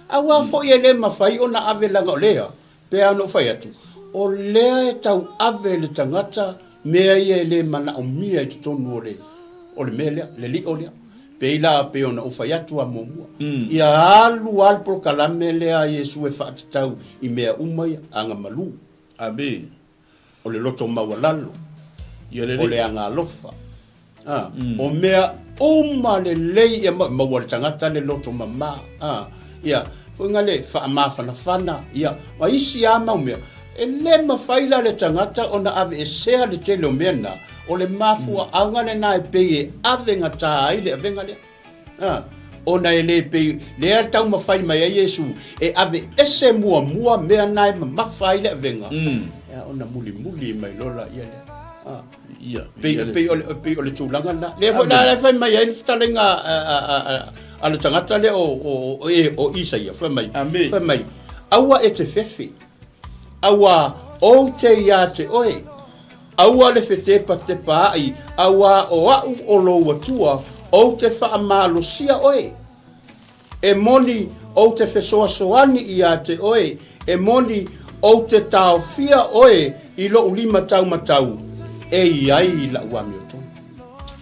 Auā foi e le mafai ona ave leaga o lea, pei lava ona ou fai atu, o lea e tau ave le tagata mea ia e le manaomia i totonu o le, o le mea lea, le lio lea. Pei la pei ona ou fai atu lava muamua, ia alu lava le polokalame lea a Iesu e faatatau i mea uma ia, agamalu. Amene. O le loto maualalo, o le agaalofa, a, o mea uma lelei ia maua le tagata le loto mama, a, ia, foi nga le faamafanafana, ia, ma isi a mau mea. E le mafai la le tagata ona aveesea le tele o mea na, o le mafuaaga lena e pei e ave gata ai le avega lea. A, ona e le pei, lea taumafai mai ai Iesu e aveese muamua mea na e mamafa ai le avega, ia, ona mulimuli mai loa laia lea. A, Ia, pei, pei, o le, pei o le tulaga lena. Lea foi la e fai mai ai le fetalaiga a, a, a, a, a le tagata lea o, o, o, e, o Isaia, fai mai, Amene. fai mai, aua e te fefe, aua ou te iā te oe, Aua le fetepatepaai, auā o a'u o lou Atua, ou te faamalosia oe. E moni, ou te fesoasoani iā te oe, e moni, ou te taofia oe i lo'u lima taumatau, e i ai la'u amiotonu.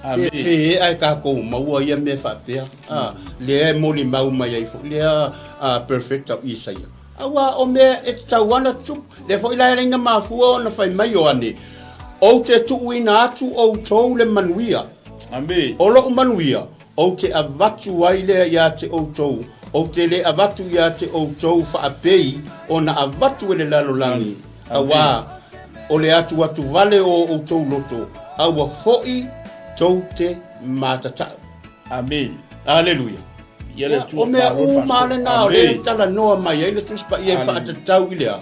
Amene. Fe ea e kākou maua ia mea faapea, a, lea e molimau mai ai foi lea a perfect o Isaia. Aua o mea e tatau ana tupu, lea foi la e alai na mafua ona fai mai Ioane, Ou te tuuina atu outou le manuia. Amene. O lo'u manuia, ou te avatu ai lea ia te outou, ou te le avatu ia te outou faapei ona avatu e le lalolagi, auā o le atuatu vale o outou loto, aua foi tou te matatau. Amene. Aleluia. Ia le Atua O mea malo le uma faasoa. lena o lea e Amene. talanoa mai ai le Tusi Paia e faatatau i le a?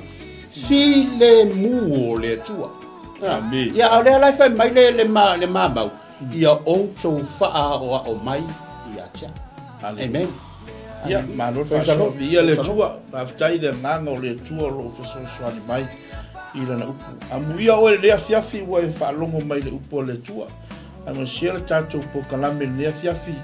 Filemu o le Atua. Amene. Ia, a o lea la e fai mai le, le, ma, le mamau, ia outou faaaoao mai ia te au. Aleluia. Amen. Ia, malo le Praise the faasoa. Lord. Viia le Atua. Faafetai i le agaga o le Atua o lo o fesoasoani mai i lana upu. Amuia oe i lenei afiafi ua e faalogo mai i le upu a le Atua. Aemaise le tatou polokalame i lenei afiafi.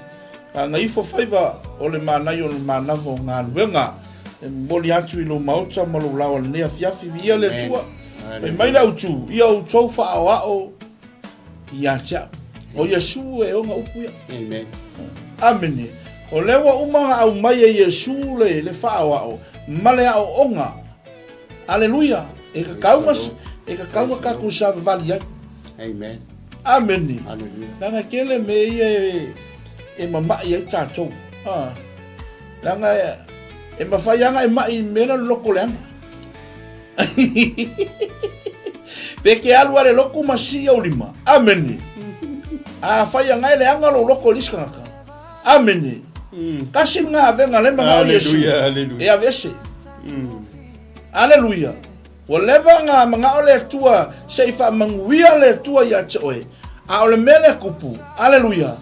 Aga ifo faiva o le manaia o le manava o galuega. E momoli atu i lou maota ma lou laoa i lenei afiafi. Viia le Atua. Fai mai le autu, ia outou faaoao ia te au. O Iesu e ona upu ia. Amen. Amene. O lea ua uma ona aumai e Iesu le, le faaoao ma le aoaoga. Aleluia. E kakau ma, e kakau ma kakou savavali ai. Amen. Amene. Aleluia. Leaga e tele mea ia e, e mama'i ai tatou. Ah. Leaga e, e mafai lava ona e ma'i i mea na loko leaga. Pe ke alu ale loku ma sii ou lima. Amene. A fai anga e leaga lou loko i le isi tagata. Amene. Kasi lena avega le manao i Iesu. Aleluia, aleluia. E aveese. Aleluia. Ua leva ona manao le Atua se i faamanuia le Atua ia te oe, a o le mea lea kupu, aleluia,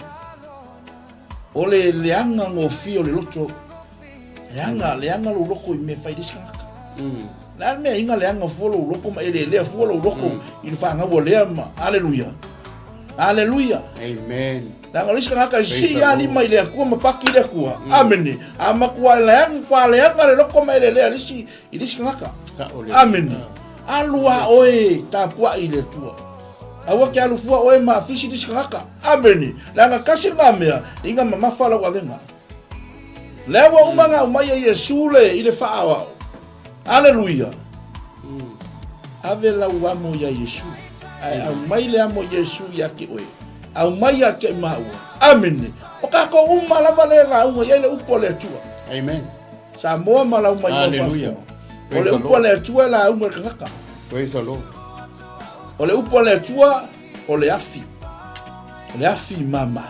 o le leaga gofie o le loto, leaga, leaga lou loko i mea fai le isi tagata. Le a le mea inga leaga fua lou loko ma eleelea fua lou loko i le fanau a lea ma, aleluia, aleluia. Amen. Leaga o le isi tagata e sii lava lima i le Atua ma paki i le Atua, amene, a matua leaga, matua leaga le loko ma eleelea i le isi I le isi tagata. Amene. Alu a oe tapuai i le Atua. Aua ke alu fua oe ma afisi le isi tagata. Amene. Leaga tasi lena mea, inga mamafa lau avega. Lea ua uma ona aumai e Iesu le i le faaoao. Aleluia. Ave lau amo ia Iesu. Ae aumai le amo Iesu ia te oe. Aumai ia te maua. Amene. O tatou uma lava lea e lauga i ai le upu a le Atua. Amen. Samoa ma lau mai Hallelujah. O le upu a le Atua e lauga i le tagata. Praise the Lord. O le upu a le Atua o le afi. O le afi i mamai.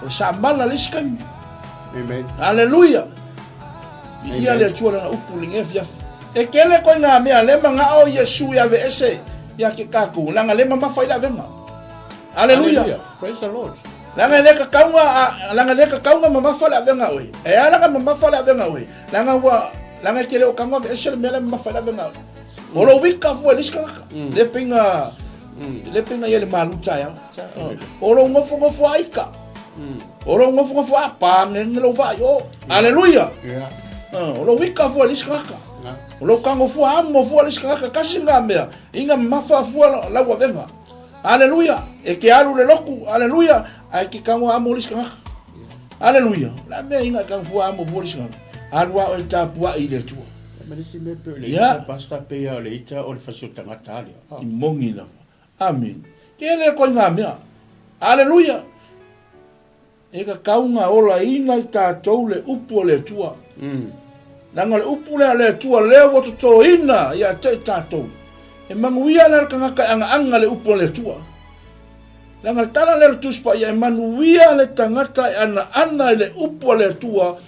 O le samala le isi taimi. Amen. Hallelujah. Viia le Atua lana upu lenei afiafi. E tele koe ngā mea le mangao Iesu i aveese ia ke kākou. Leaga le mamafa i le avega. Hallelujah. Praise the Lord. Leaga e le kakauga a, leaga e le kakauga mamafa le avega oe. E a leaga mamafa le avega oe. Leaga ua, leaga e te le o kago aveese le mea le mamafa i le avega oe. O lou wika fua i le isi tagata. Le pei nga, E le pena ia le malu taeao. O lou nofonofo a ika. O lou nofonofo a pagege lou vaai o. Aleluia. O lou ika fua le isi tagata. O lou tago fua amo fua le isi tagata. Kasi lena mea, ina mamafa fua lau avega. Aleluia. E te alu i le lotu. Aleluia. Ae te tago amo le isi tagata. Aleluia. O le a mea ina e tago fua amo fua le isi tagata? Alu a oe tapuai i le Atua. Ma le isi mea pei o le ita, Pastor, pei lava o le ita o le fasi o tagata a lea. I moni lava. Amene. Tele koe ngā mea. Aleluia! E tatau na olaina i tatou le upu a le Atua. Leaga o le upu lea a le Atua lea ua totoina ia te i tatou. E manuia la le tagata e agaaga le upu a le Atua. Leaga le tala lea o le Tusi Paia, e manuia le tagata e anaana i le upu a le Atua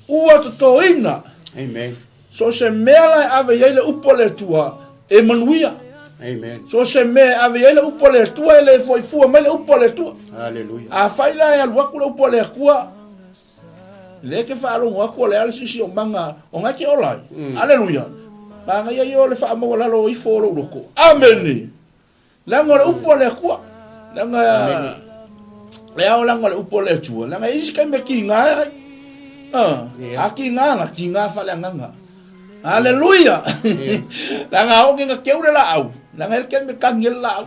ua totoina. Amen. So o se mea la e ave i ai le upu a le Atua, e manuia. Amen. So o se mea e ave i ai le upu a le Atua, e le foi fua mai le upu a le Atua. Hallelujah. Afai la e alu atu le upu a le Atua, lea e te faalogo atu o le a le siosiomaga o na e te ola ai. Aleluia. Manaia ia o le faamaualalo ifo o lou loto. Amene. Leaga o le upu a le Atua. Leaga le ao leaga o le upu a le Atua. Leaga e isi taimi e kiga ai ai. Ah, a kiga la, kiga faaleagaga. Aleluia. Leaga a oo ina keu le laau, leaga e le taimi e kagi ai le laau.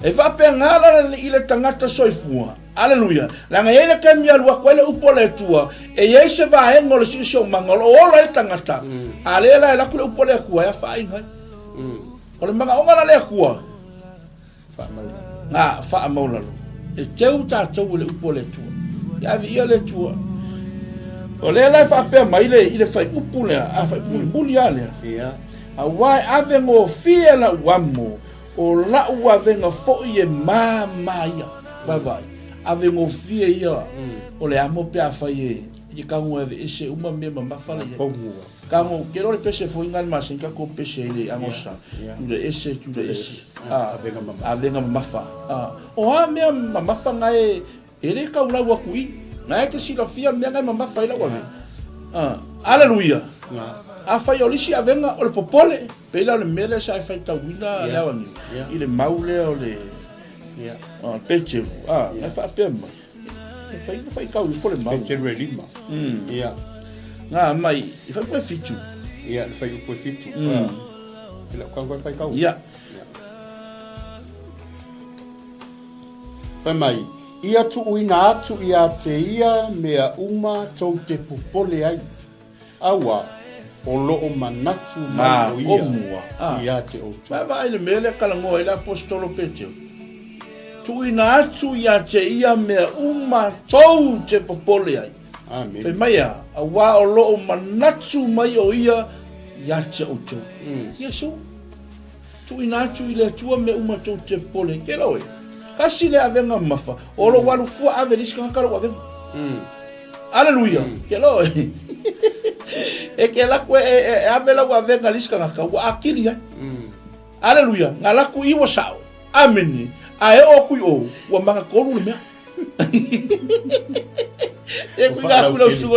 E faapena la i le tagata soifua. Aleluia. Leaga e i ai le taimi e alu atu ai le upu a le Atua, e i ai se vaega o le siosiomaga o lo o ola ai le tagata, a lea la e alu atu le upu a le Atua e afaina ai. O le manaoga la le Atua, na faamaulalo. E teu tatou i le upu a le Atua. Ia viia le Atua. O lea la e faapea mai le, i le faiupu lea, a faiupu mulimuli lava lea. Ia. Aua e ave gofie lau amo, o lau avega foi e māmā ia. Vaavaai, ave gofie ia o le amo pe afai e, e te tago e aveese uma mea mamafa la i ai. Kago, ke le pese foi ngai maseni ka ko pese i le agosa. Tu le ese, tu le ese. Ah, avega mamafa. Avega mamafa. Ah, o a mea mamafa ngai e le kau lau aku i. Ngai te silafia mea ngai mamafa i lau ave. Ah, aleluia. A fai o lisi avega o le popole, pei la o le mea lea sa e faitauina le ao aniu, i le mau lea o le, o le Peteru, ah, ngai faapea mai. E fai na faitau ifo le mau. Peteru e lima. Ia. Ngā mai, i whai poe fitu. Ia, le whai upu e fitu. E lau kau whai kau. Ia. Whai mai, ia tuuina atu ia te ia mea uma tou te popole ai. Aua, o loo manatu mai o ia ia te outou. Vaavaai le mea lea talanoa ai le Aposetolo Petero, Tuuina atu ia te ia mea uma tou te popole ai. Amene. Fai mai a, auā o loo manatu mai o ia ia te outou. Iesu. Tuuina atu i le Atua mea uma tou te popole ai. Kela oe, kasi le avega mamafa, o lou alu fua ave i le isi tagata lou avega. Aleluia! Kela oe. E ke laku e, e, e ave lau avega i le isi tagata, ua akili ai. Aleluia! Nga laku i ua sao. Amene. A e oo atu i o, ua magatolu le mea. E kui ngā kura usu.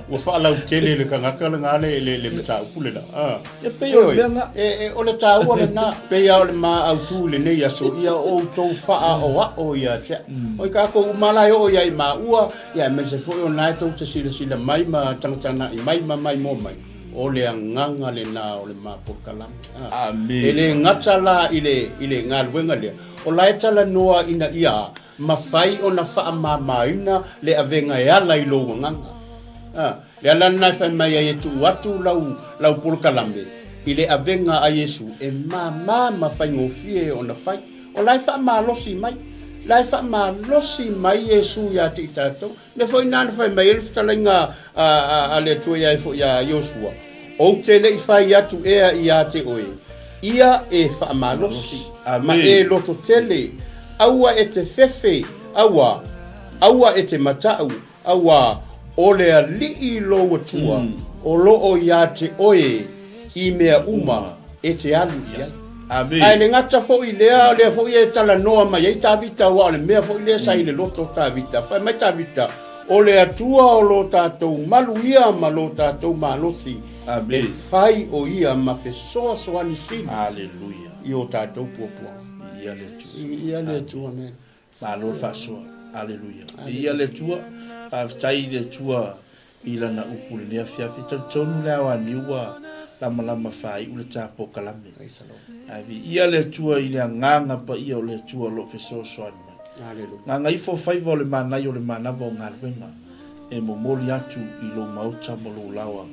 Ua faalautele le tagata lena le, le, le mataupu lena. Ah. E pei o le mea nga. E, e, o le taua lena, pei lava o le ma autu i lenei aso, ia outou faaoao ia te au. Oi kākou uma la e oo ia i maua, ia aemaise foi o na e tou te silasila mai ma tagatagai mai ma maimoa mai, o le agaga lena o le ma polokalame. Ah. Amene. E le gata la i le, i le galuega lea, o la e talanoa ina ia mafai ona faamamaina le avega e ala i lou agaga. A, le ala lena e fai mai ai e tuu atu lau, lau polokalame i le avega a Iesu e māmā ma faigofie ona fai. O la e faamalosi mai. La e faamalosi mai Iesu ia te i tatou. Mea foi na na fai mai ai le fetalaiga a, a, a le Atua ia foi ia Iosua, Ou te le i fai atu ea ia te oe, ia e faamalosi, ma e loto tele, aua e te fefe, aua, aua e te matau, aua o le Alii lou Atua o loo ia te oe i mea uma e te alu i ai. Amene. Ae le gata foi lea, o lea foi e talanoa mai ai Tavita, aua o le mea foi lea sa i le loto o Tavita. Fai mai Tavita, O le Atua o lo tatou malu ia ma lo tatou malosi, Amene. e fai o ia ma fesoasoani sili Aleluia. i o tatou puapuaga. Viia le Atua. Viia le Atua, amen. Malo le faasoa. Aleluia. Viia le Atua. Faafetai i le Atua i Lana upu i lenei afiafi. E talitonu le ao aniu ua lamalama faaiu le ta polokalame. Ae viia le Atua i le agaga paia o le Atua o lo o fesoasoani mai. Gagaifo faiva o le manaia o le manava o galuega e momoli atu i lou maota ma lou laoa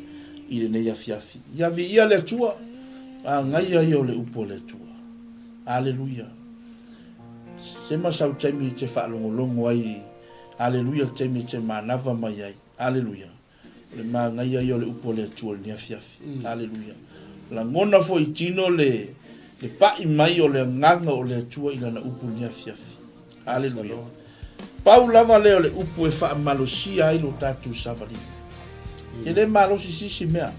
i lenei afiafi. Ia viia le Atua, agaia ia o le upu a le Atua. Aleluia. Sema sau taimi e te faalogologo ai, aleluia, le taimi e te manava mai ai, aleluia. O le manaia ia o le upu a le Atua i lenei afiafi. Aleluia. Lagona foi i tino le, le pai mai o le agaga o le Atua i lana upu i lenei afiafi. Aleluia. Pau lava lea o le upu e faamalosia ai lo tatou savaliga. E le malosi sisi mea.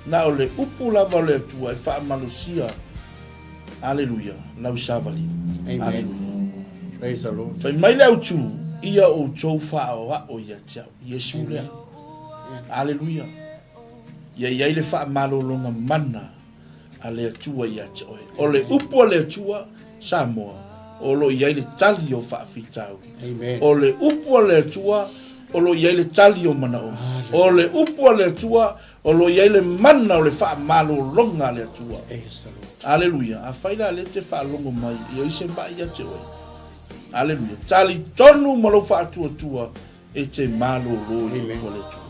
Na o le upu lava o le Atua e faamalosia, aleluia, lau savaliga. Aleluia. Praise the Lord. Fai mai le autu, ia outou faaoao ia te au. Iesu lea. Aleluia. Ia i ai le faamalologa mana a le Atua ia te oe. O le upu a le Atua, Samoa, o lo o i ai le tali o faafitauli. Amen. O le upu a le Atua, o lo o i ai le tali o manaoga. O le upu a le Atua, o lo o i ai le mana o le faamalologa a le Atua. Aleluia. Afai la lea e te faalogo mai, e i ai se mai ia te oe. Aleluia. Talitonu ma lou faatuatua e te malolo i le upu a le Atua.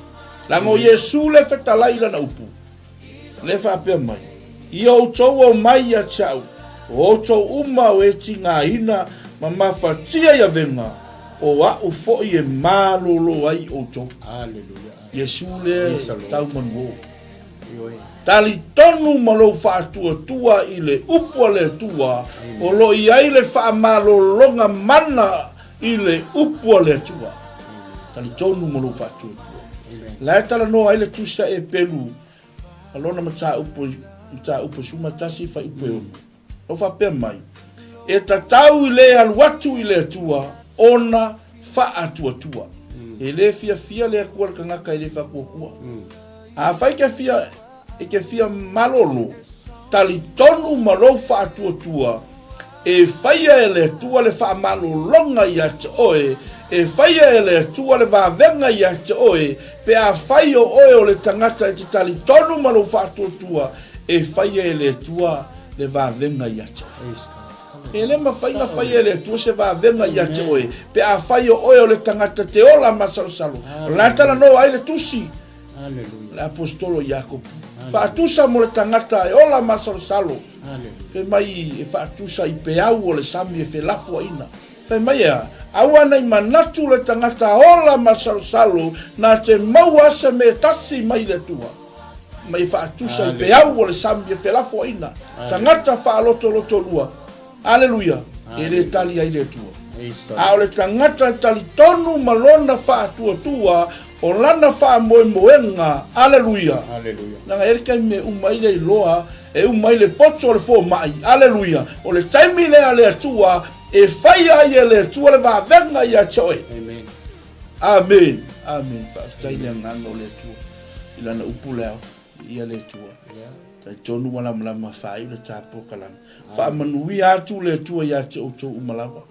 Leaga o Iesu le fetalai i lana upu, le faapea mai, Ia outou omai ia te au, o outou uma o e tigaina ma mafatia i avega, o a'u foi e malolo ai outou. Aleluia. Iesu le tau manuō. Talitonu ma lou faatuatua i le upu a le Atua, o lo o i ai le faamalologa mana i le upu a le Atua. Talitonu ma lou faatuatua. La e talanoa ai le tusi a Epelu ma lona mataupu, mataupu 11 fuaiupu e 6. Lo faapea mai, e tatau i le alu atu i le Atua ona faatuatua. E le fiafia le Atua le tagata e le faatuatua. Afai ke fia E te fia malolo, talitonu ma lou faatuatua, e faia e le Atua le faamalologa ia te oe, e faia e le Atua le vavega ia te oe, pe afai o oe o le tagata e te talitonu ma lou faatuatua, e faia e le Atua le vavega ia te oe. E le mafai ona faia e le Atua se vavega ia te oe, pe afai o oe o le tagata te ola masalosalo. O la e talanoa ai le Tusi. Le aposetolo Iakopo. Faatusa mo le tagata e ola masalosalo. Fai mai e faatusa i peau o le sami e felafoaiina. Fai mai e a? Aua nei manatu le tagata ola masalosalo na te maua se mea tasi mai le Atua. Mai e faatusa i peau o le sami e felafoaiina. Tagata faalotolotolua. Aleluia! E le tali ai le Atua. A o le tagata e talitonu ma lona faatuatua, o lana faamoemoega, aleluia! Leaga e i ai le taimi e uma ai le iloa, e uma ai le poto o le fomai, aleluia! O le taimi lea a le Atua e faia ai e le Atua le vavega ia te oe. Amene! Amene! Faafetai i le agaga o le Atua i Lana upu le ao. Viia le Atua. Talitonu ua lamalama faaiu le ta polokalame. Faamanuia atu le Atua ia te outou uma lava.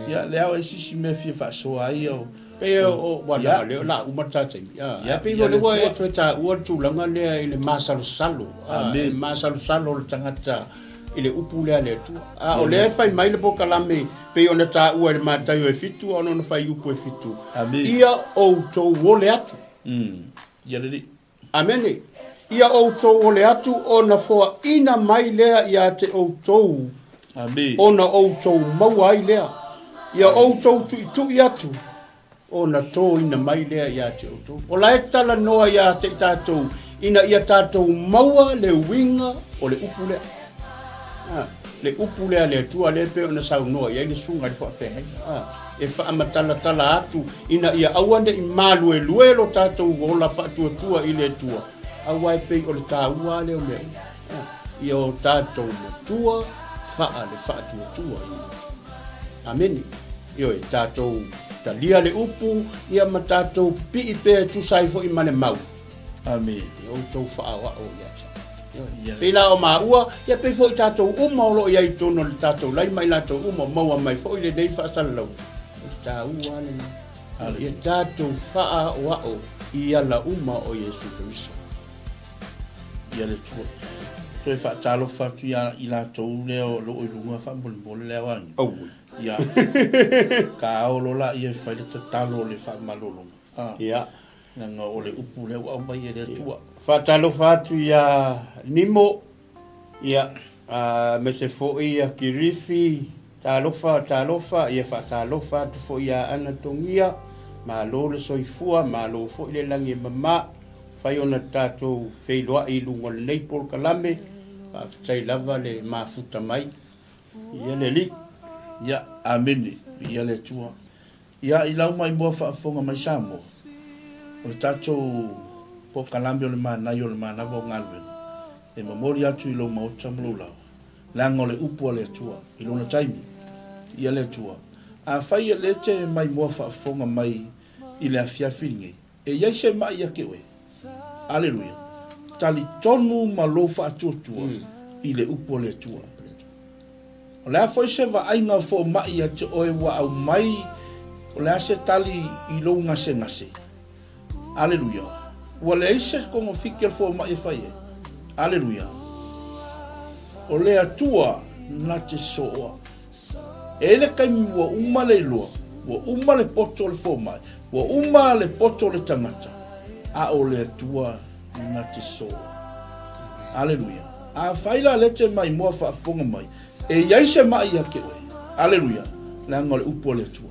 Ia, le ao e sisi mea fia faasoa ai o... Pei o ua na leo la uma ta taimi. Ah, pei o le ua e toe taua le tulaga lea i le masalosalo. Ah, le masalosalo o le tagata i le upu lea a le Atua. Ah, o lea e fai mai le polokalame pei ona taua i le Mataio e 7 ona ona fuaiupu e 7. Ia outou ole atu. Ia lelei. Amene. Ia outou ole atu ona foaina mai lea ia te outou, Amene. ona outou maua ai lea. Ia outou tuitui atu, ona toina mai lea ia te outou. O la e talanoa ia te i tatou, ina ia tatou maua le uiga o le upu lea. Ah, le upu lea a le Atua lea e pei ona saunoa i ai le susuga i le faafeagaiga. Ah, e faamatalatala atu ina ia aua ne i maluelue lo tatou ola faatuatua i le Atua, aua e pei o le taua lava lea o mea uma. Ah, ia o tatou matua faa le faatuatua i le Atua. Amene. Ioe, tatou talia le upu, ia ma tatou pipii pea e tusa ai foi ma le mau. Amene. Ia outou faaoao ia te au. Pei la o maua, ia pei foi tatou uma o lo o i ai i totonu o le tatou lai ma i latou uma o maua mai foi lenei faasalalauga, o le taua lava lena. Ia tatou faaoao i ala uma o Iesu Keriso. Ia le Atua. Toe faatalofa atu ia i latou lea o lo o i luga faamolemole le aoaina. Aue. Ia, ka ao loa laia e fai le tatalo o le faamalologa. Ah. Ia. Leaga o le upu lea ua aumai e le Atua. Faatalofa atu ia Nimo, ia, aemaise foi ia Kirifi, talofa, talofa, ia faatalofa atu foi ia Ana Togia, malo le soifua, malo foi le lagi e mama, fai ona tatou feiloai i luga o lenei polokalame, faafetai lava le mafuta mai, ia le Alii. Ia, amene, viia le Atua. Ia, i lau maimoa faafofoga mai Samoa, o le tatou polokalame o le manaia o le manava o galuega, e momoli atu i lou maota ma lou laoa, leaga o le upu a le Atua i lona taimi. Ia le Atua, afai e le te maimoa faafofoga mai i le afiafi lenei, e i ai se ma'i ia te oe. Aleluia! Talitonu ma lou faatuatua i le upu a le Atua. O le a foi se vaaiga o fomai ia te oe ua aumai, o le a se tali i lou gasegase? Aleluia! Ua leai se kogofiti a le fomai e fai ai. Aleluia! O le Atua na te sooa. E i ai le taimi ua uma le iloa, ua uma le poto o le fomai, ua uma le poto o le tagata, a o le Atua na te sooa. Aleluia! Afai la lea te maimoa faafofoga mai, e i ai se maʻi ia te oe. Aleluia! Leaga o le upu a le Atua.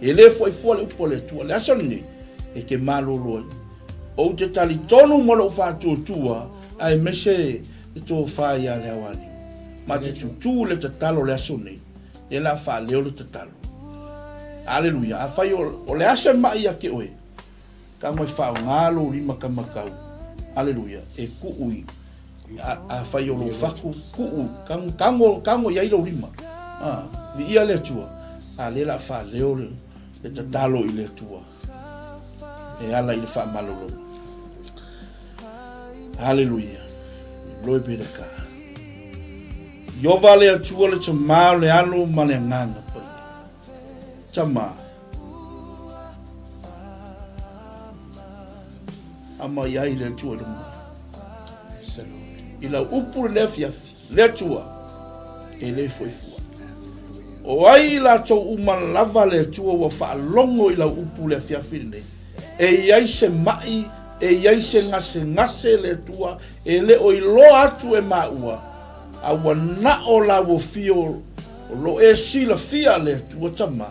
E le foifua le upu a le Atua. Le aso lenei, e te malolo ai. Ou te talitonu ma lou faatuatua, aemaise le tofa ia Leaoani. Ma te tutū le tatalo le aso nei, lea la faaleo le tatalo. Aleluia! Afai o le a se maʻi ia te oe, Tama e faaaoga lou lima kamakau, aleluia, e tuu i, a, afai o lou fatu, tuu, tago, tago, tago i ai lou lima. A, viia le Atua, a lea la faaleo le, le tatalo i le Atua, e ala i le faamalologa. Aleluia. Glory be to God. Iova le Atua le Tama o le Alo ma le Agaga Paia. Tama, A mai ai le Atua i luma. I lau upu le afiafi, le Atua, e le foifua. O ai i latou uma lava le Atua ua faalogo i lau upu le afiafi lenei, e i ai se maʻi, e i ai se gasegase le Atua, e le o iloa atu e maua, a ua na o lauofio o lo e silafia le Atua Tama.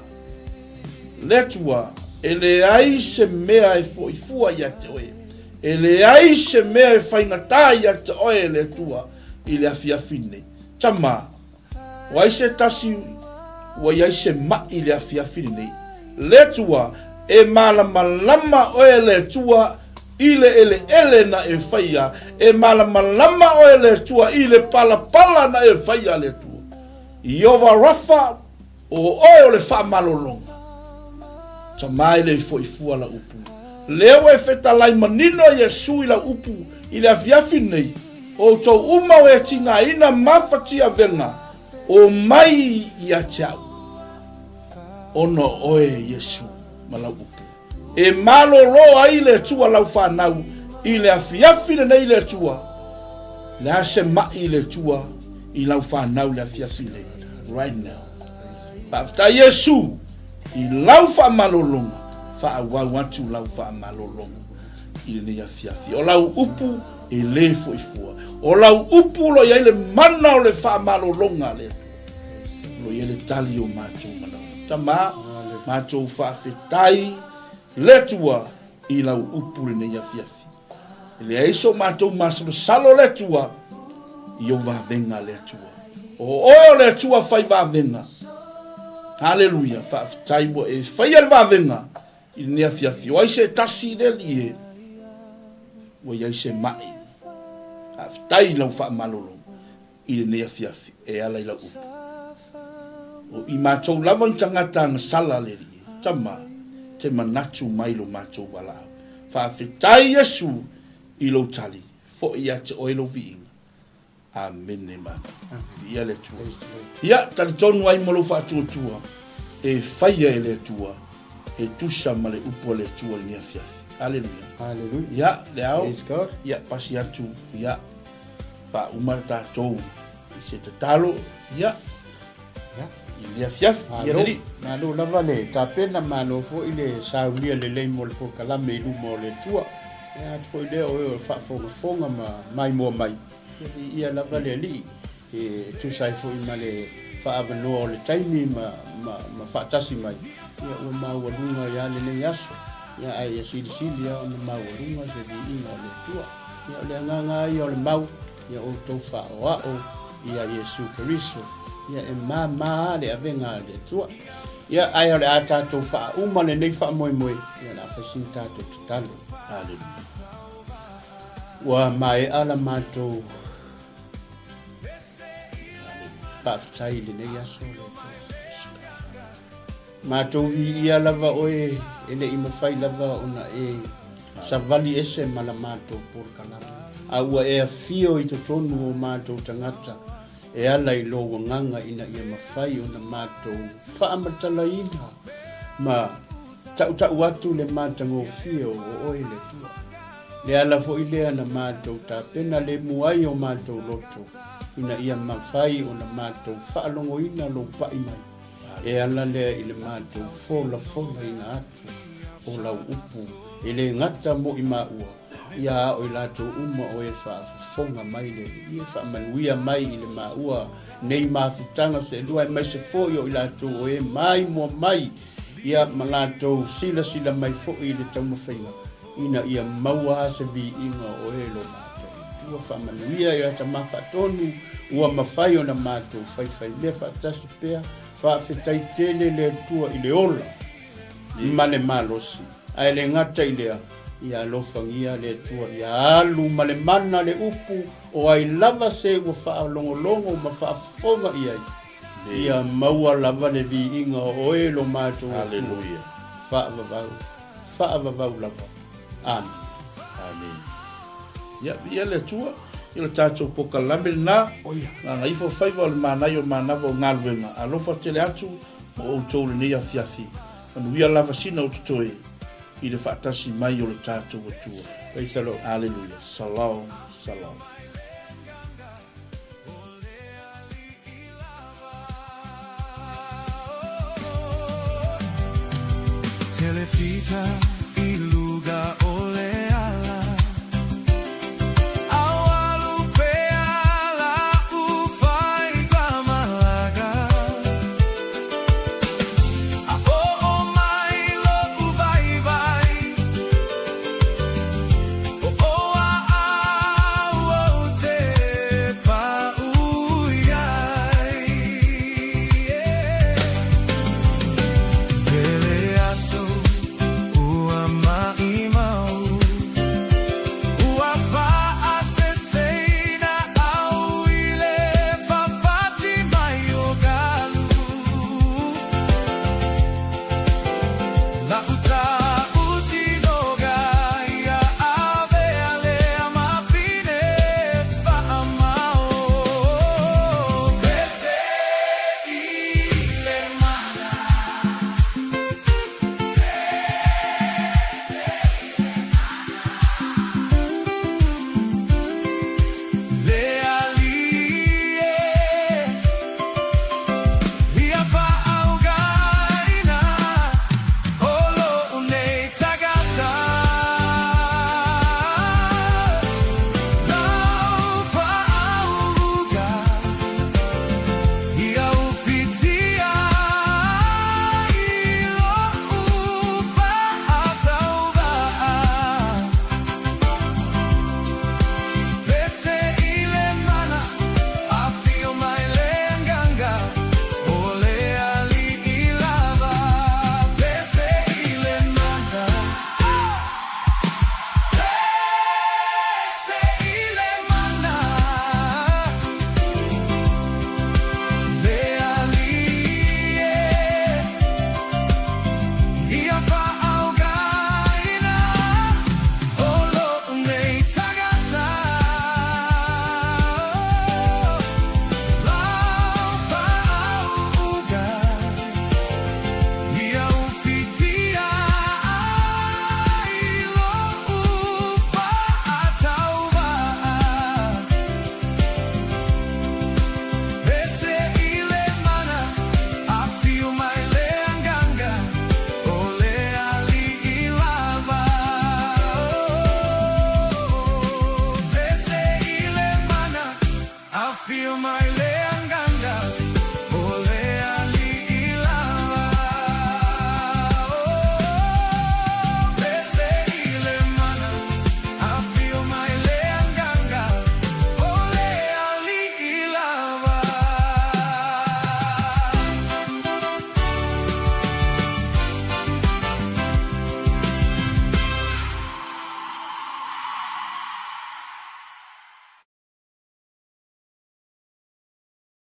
Le Atua, e leai se mea e foifua ia te oe, e leai se mea e faigata ia te oe, le Atua, i le afiafi nei. Tama, o ai se tasi ua i ai se maʻi i le afiafi lenei? Le Atua, e malamalama oe, le Atua, i le eleele na e faia, e malamalama oe, le Atua, i le palapala na e faia, le Atua. Ieova Rafa, O oe o le faamalologa. Tama e le i foi fua lau upu. Lea ua e fetalai manino Iesu i lau upu i le afiafi nei, o outou uma o e tigaina mafatia avega, omai ia te au. Ona o oe Iesu ma lau upu. E malolo ai le Atua lau fanau i le afiafi lenei le Atua. Le a se maʻi le Atua i lau fanau le afiafi nei right now. Faafetai Iesu i lau faamalologa, faaauau atu lau faamalologa i lenei afiafi. O lau upu e le foi fua. O lau upu o lo i ai le mana o le faamalologa a le Atua. O lo i ai le tali o matou manaoga. Tama, matou faafetai le Atua i lau upu lenei afiafi. E leai so matou masalosalo le Atua i ou vavega le Atua. O oe o le Atua fai vavega. Haleluia, faafetai ua e faia le vavega i lenei afiafi. O ai se tasi le Alii e ua i ai se maʻi. Faafetai i lau faamalolo. i lenei afiafi e ala i lau upu. O i matou lava ni tagata agasala le Alii e, Tama, te manatu mai lo matou valaau. Faafetai Iesu i lou tali, foi ia te oe lou viiga. Amene ma. Viia le Atua. Ia, talitonu ai ma lou faatuatua, e faia e le Atua, e tusa ma le upu a le Atua i lenei afiafi. Aleluia. Hallelujah. Ia, le ao. Praise God. Ia, pasi atu, ia, faauma tatou i se tatalo, ia, Ia. i lenei afiafi. Ia, Malo, le Alii. malo lava le tapena, malo foi le saunia lelei mo le polokalame i luma o le Atua. Ia atu foi lea o e o faafogafoga ma maimoa mai. Ia viia lava le Alii e tusa ai foi ma le faaavanoa o le taimi ma, ma, ma faatasi mai. Ia ua maualuga ai lava lenei aso. Ia ae ia silisili lava ona maualuga se viiga o le Atua. Ia o le agaga lava ia o le mau, ia outou faaoao ia Iesu Keriso. Ia e māmā lava le avega a le Atua. Ia ae o le a tatou faauma lenei faamoemoe, ia o le a fai sina tatou tatalo. Aleluia. Ua maea la matou faafetai i lenei aso le Atua. Matou viia lava oe e le i mafai lava ona e savali ese ma la matou polokalame, a ua e afio i totonu o matou tagata e ala i lou agaga ina ia mafai ona matou faamatalaina ma tautau atu le matagofie o oe le Atua. Le ala foi lea na matou tapena lemu ai o matou loto ina ia mafai ona matou faalogoina lou pai mai. E ala lea i le matou folafolaina atu o lau upu, e le gata mo i maua, ia a o i latou uma o e faafofoga mai le Alii e faamanuia mai i le maua nei mafutaga seelua aemaise foi o i latou o e maimoa mai ia ma latou silasila mai foi i le taumafaiga ina ia maua se viiga o e lo matou Atua. Faamanuia i lata ma faatonu ua mafai ona matou faifaimea faatasi pea. Faafetai tele le Atua i le ola ma le malosi, ae le gata i lea, ia alofagia le Atua ia alu ma le mana le upu o ai lava se ua faalogologo ma faafofoga i ai, ia maua lava le viiga o oe lo matou Atua. Faavavau, faavavau lava. Amene. Amene. Ia, viia le Atua, ia le tatou pokalame lena. Gagaifo faiva o le manaia o manava o galuega. Alofa tele atu mo outou lenei afiafi. Manuia lava sina o totoe i le faatasi mai o le tatou Atua. Praise the Lord. Aleluia. Salom, salom.